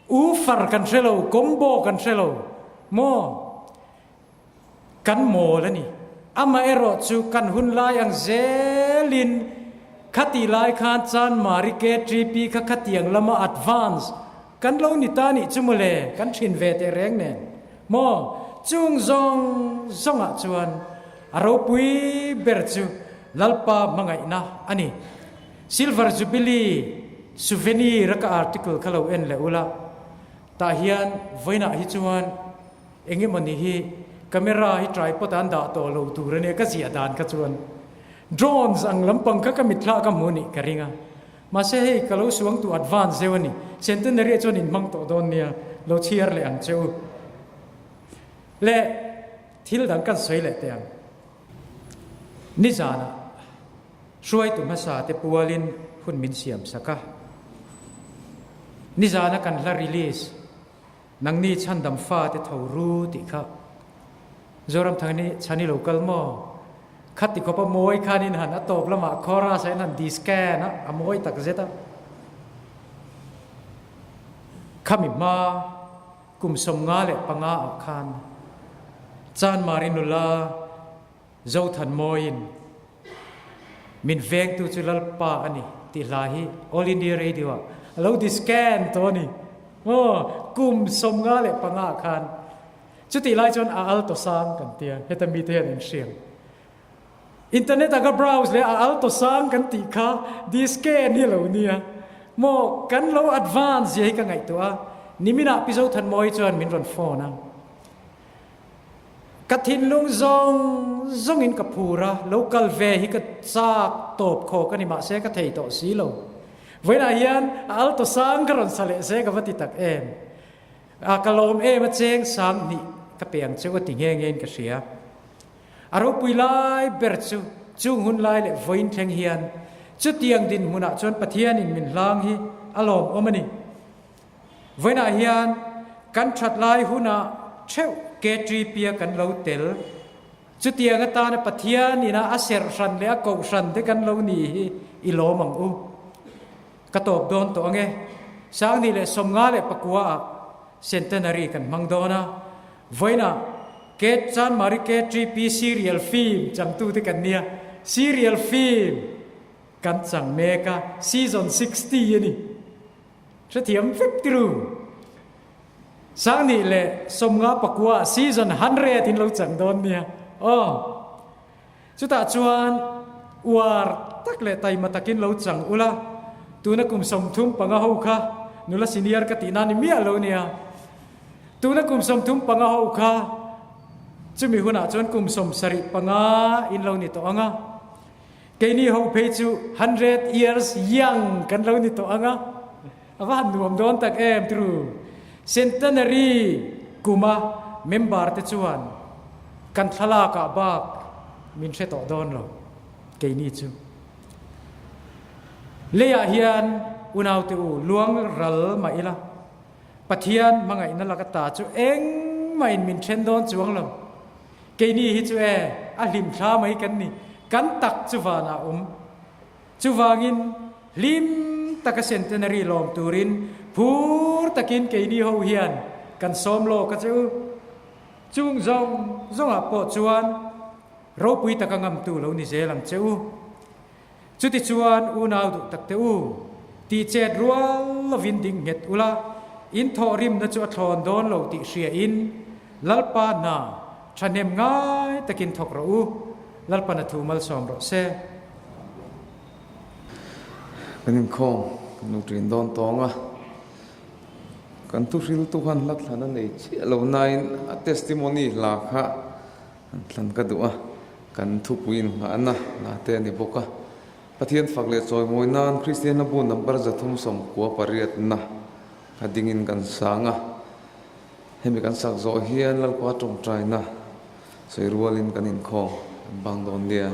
U far kan hre lo, combo kan hre lo maw? Kan mawl a ni. Amaherawh chu kan hun lai ang zelin khati lai khan Chanmari KTP kha khatiang lama advance kan lo ni ta nih chu mawle, kan thin ve teh reng nen maw? Chung zawng zawngah chuan a ropui ber chu Lalpa hmangaihna a ni. Silver Jubilee souvenir a ka article kha lo en leh ula, tah hian vawiinah hi chuan Eng emaw ni hi camera hi tripod ah an dah tawh lo tur a nia ka ziah dan kha chuan drones ang lampang kha ka mitthla ka hmu nih ka ring a mahse hei ka lo suang tu advance deuh a ni centenary ah chuan in hmang tawh dawn nia lo chhiar leh ang che u le thil dang kan sawi leh teh ang nizanah hruaitu hmasa te pualin hun min siam sak a nizana kan hla release Nangni chhandam fate tho ru tih kha Zoramthang nih chhan i lo kal maw? Khati khawp a mawi khanin han a tawp lamah chorus ah hian han discan a, a mawi tak zet a. Khami hma kum 55 ah khan Chanmari nula Zothanmawiin min vengtu chu Lalpa a ni tih hla hi All India Radio ah a lo discan tawh a ni. Aw, kum 55 ah khan chutih lai chuan a alto sang kan ti a, heta mite hian an hriang. Internet ah ka browse leh a alto sang kan tih kha discan hi a lo nia. Maw, kan lo advance zia hi ka ngaihtuah a, niminah Pi Zothanmawi chuan min rawn phone a. Ka thinlung zawng zawngin ka phur a, lo kal ve hi ka chak tawp khawk a ni mahse ka thei tawh si lo. Vawiinah hian a alto sang ka rawn sa leh se ka va ti tak em. A ka lawm em a cheng sang hnih ka pe ang cheu a ti nghe ngeiin ka hria. A ropui lai ber chu chung hun lai leh vawiin thleng hian chutiang dinhmunah chuan Pathianin min hlang hi a lawmawm a ni. Vawiinah hian kan that lai hunah theuh KTP-a kan lo tel. Chutiang atana Pathian ina a serh hran leh a koh hran te kan lo ni hi i lawm ang u. Ka tawp dawn tawh ang e. 2019 ah Centenary kan hmang dawn a. Vawiinah K Chanmari KTP serial film changtute kan nia. Serial film kan chang mek a, season 60 a ni. Hrethiam vek tiru. Sangni leh sawmnga pakua season 100 in lo chang dawn nia. Aw. Chutah chuan uar tak leh taima takin lo chang ula, tuna kum 35 ho kha nula senior ka tihna ni miah lo nia. Tuna kum 35 ho kha chumi hunah chuan kum 75 in lo ni tawh ang a. Keini ho phei chu 100 years young kan lo ni tawh ang a. A va han nuam dawn tak em tru. Centenary kuma member te chuan kan thlalak ah bak min hre tawh dawn lo keini chu. Leiah hian unaute u luang ral mah ila Pathian hmangaihna laka ta chu engmah in min then dawn chuang lo. Keini hi chu e a hlim thla mai kan ni. Kan tak chu vanah awm. Chuvangin, hlim taka centenary lawm turin phur takin keini ho hian kan sawm lawk a che u. Chung zawng zawngah pawh chuan ropui taka ngamtu lo ni zel ang che u. Chutichuan unau duh tak te u, tih chet rual lovin ding nghet ula, in thawhrimna chu a thlawn dawn lo tih hriain Lalpa hna thahnem ngai takin thawk rawh u. Lalpan a thu malsawm rawh se. Kan inkhawm kan lo ṭin dawn tawng a, kan thuhriltu khan hla thlan a nei chiah lo nain a testimony hla kha an thlan ka duh a, kan thupui inngahna hla te a ni bawk a. Pathian fak leh chawimawi nan Kristian hla bu number 398 kha dingin kan sang a, hemi kan sak zawh hian Lalpa tawngtaina Sawi rualin kan inkhawm kan bang dawn nia.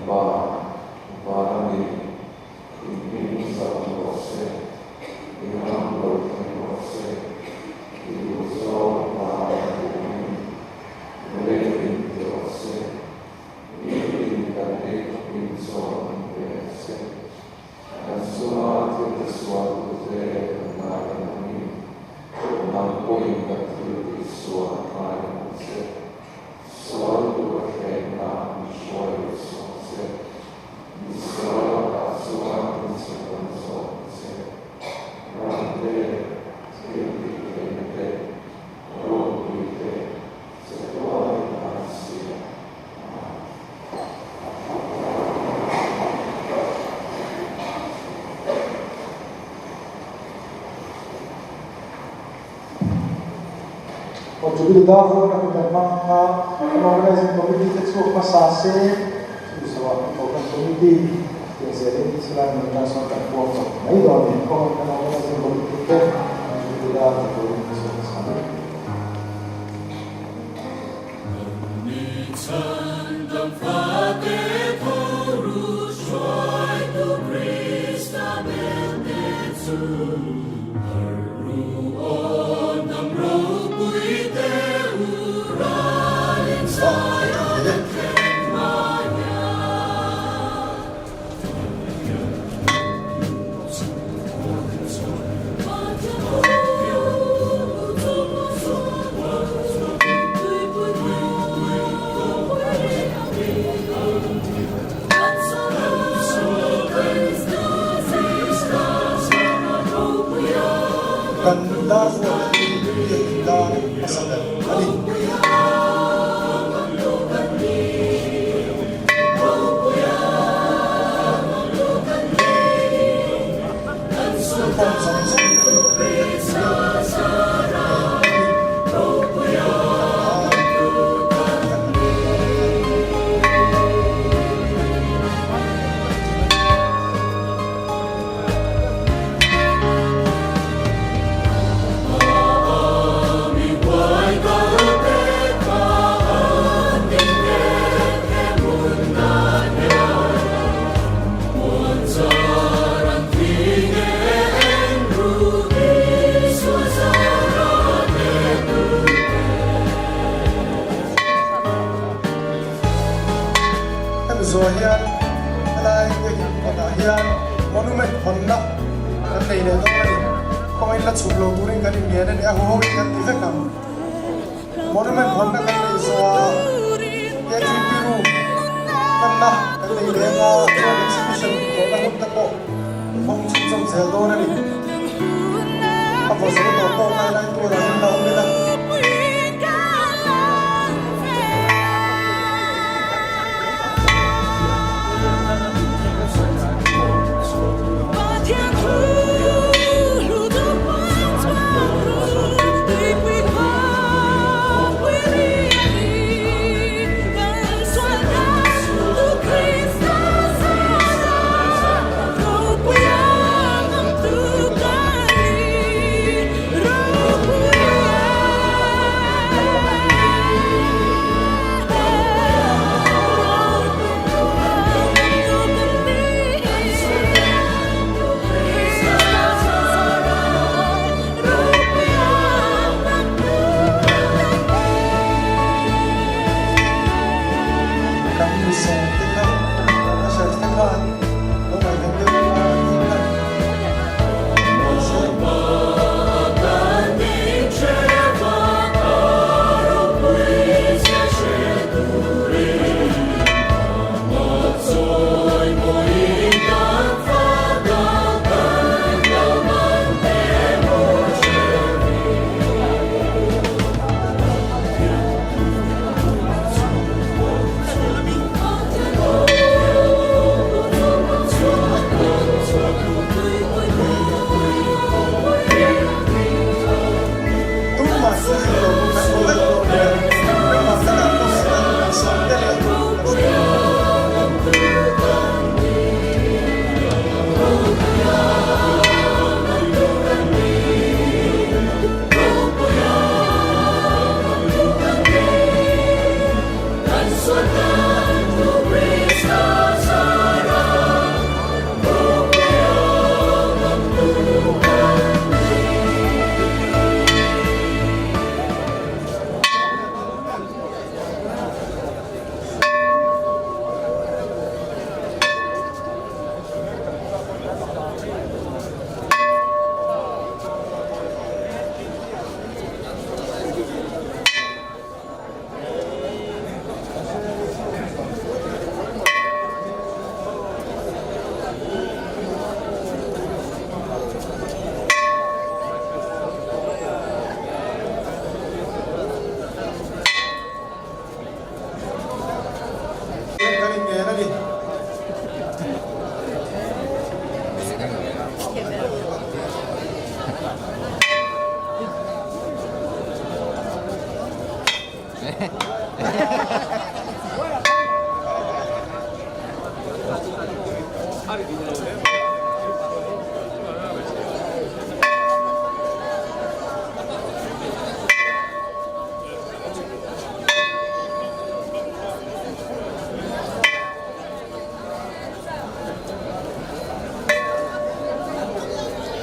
Pa, vana mi, in hming zah rawh se, i ram lo thleng rawh se, i duhzawng vana duhin leiin ti rawh se, nitin kan ei khawpin chaw min pe ang che. Kan chunga thil tisual tute kan ngaidam angin, nang pawhin kan thil tihsual ngaidam ang che. Sual tur a hrehna min hruai leh suak che. Mi sual lakah chuan min chhekawm zawk ang che. Ram te, thil tih theihna te, ropui te, chatuanin an siam. Amen. Jubilee dar rualna hun kan hmang a, kan Organizing Committee te chhuak hmasa se, chumi zawhah kan Kohhran Committee tih zelin chulai hmun atang sawn kan puak tawh mai dawn ni. Kawngin kan Organizing Committee te Jubilee dar ti turin ka chhuak hmasa mai. Kan dar rual hi biakin dar hmasa ber a ni. Thawm zawng zawng hi biakin dar a ni. Hemi zawh hian helai biakin kawtah hian monument hawnna kan nei leh dawn a ni. Kawngin la chhuk lo turin kan inngen a ni, a huho in kan ti vek ang. Monument hawnna kan neih zawhah KTP room hmanna kan nei leh anga chuan exhibition tawhna hun te pawh hawng chhunzawm zel dawn a ni. A vaw zo tawh pawh ngai lai tur ah hian la awm ila.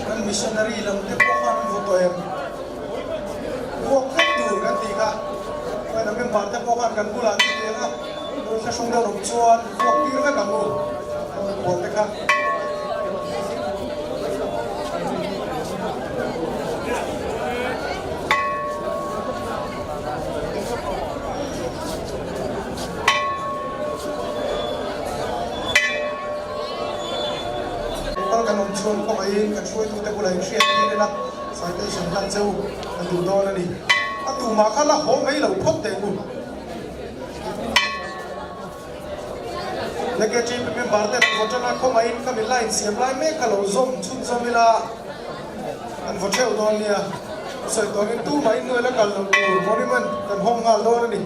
Kan missionary lam te pawh khan an vaw tawh em? Vuak vek tur kan tih kha. Chuan a member te pawh khan kan bulah an ti ang a, lo thlahrung deuh rawng chuan vuak tir vek ang u, kan mikhual te kha. Kal kan awm chuan kawngaihin kan hruaitute bulah inhriat tir ila citation hlan cheu kan duh dawn a ni. A tumah kha la haw mai lo phawt teh u. Negative member ten an vaw tan a, kawngaihin ka mi line siam lai mek kha lo zawm chhunzawm ila an vaw theuh dawn nia. Sawi tawngin tumah innuai la kal loh tur monument kan hawng nghal dawn a ni.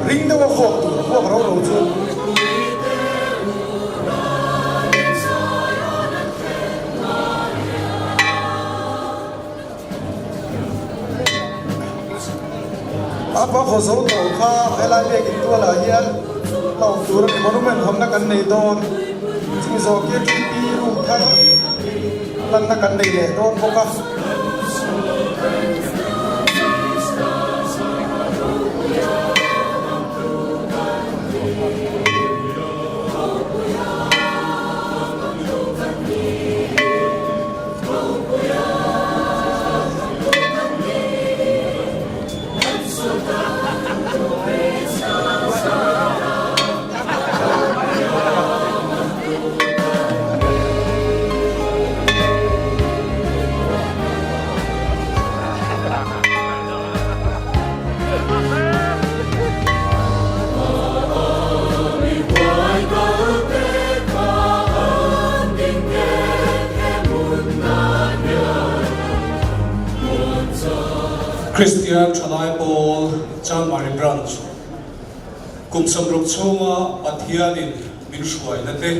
Ring deuha vuak tur vuak ro ro chu. A pa khaw zo tawh kha helai biakin tualah hian la awm tur a ni. Monument hawnna kan nei dawn. Chumi zawh KTP room thar lanna kan nei leh dawn bawk a. Kristian Thalai Pawl Chanmari Branch kum 60 chhunga Pathianin min hruaina te,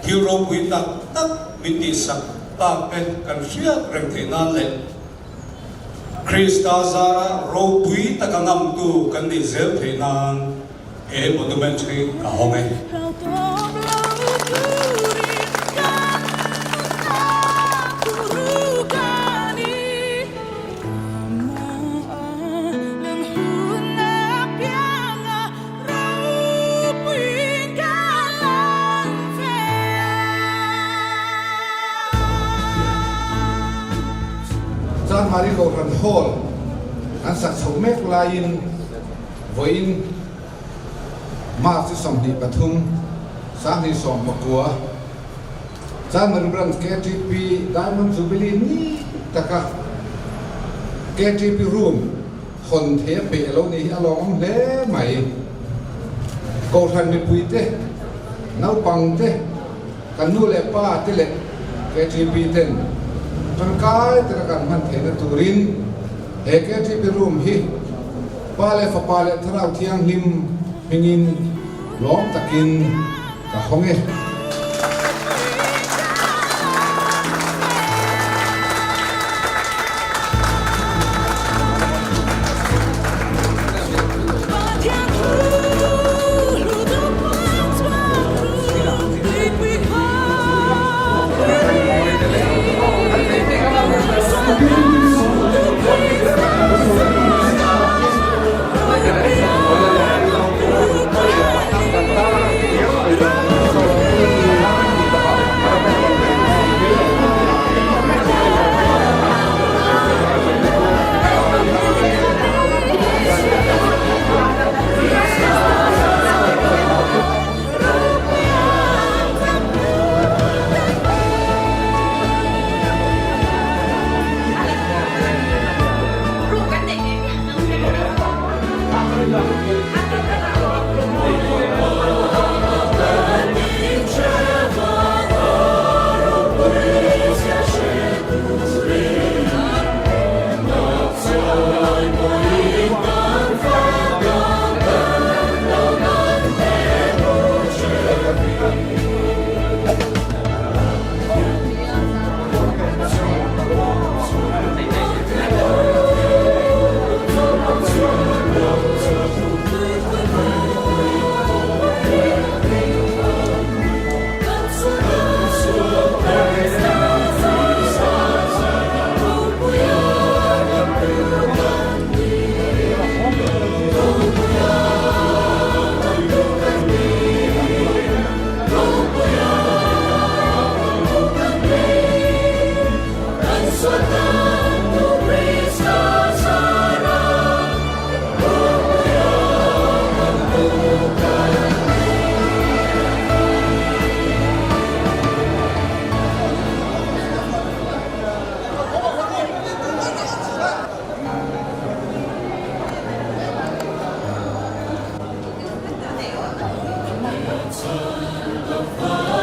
thil ropui tak tak min tihsak tak te kan hriat reng theih nan leh Krista zara ropui taka ngamtu kan nih zel theih nan he monument hi ka hawng e. Chanmari Kohhran Hall an sak chhoh mek laiin vawiin March 23, 2019 Chanmari Branch KTP Diamond Jubilee ni taka KTP Room hawn thei a peih a lo nih hi a lawmawm hle mai. Kohhran mipui te, naupang te, kan nu leh pa te leh KTP ten tangkai taka kan hman theihna turin he KTP room hi Pa leh Fapa leh Thlarau Thianghlim hmingin lawm takin ka hawng e. Son of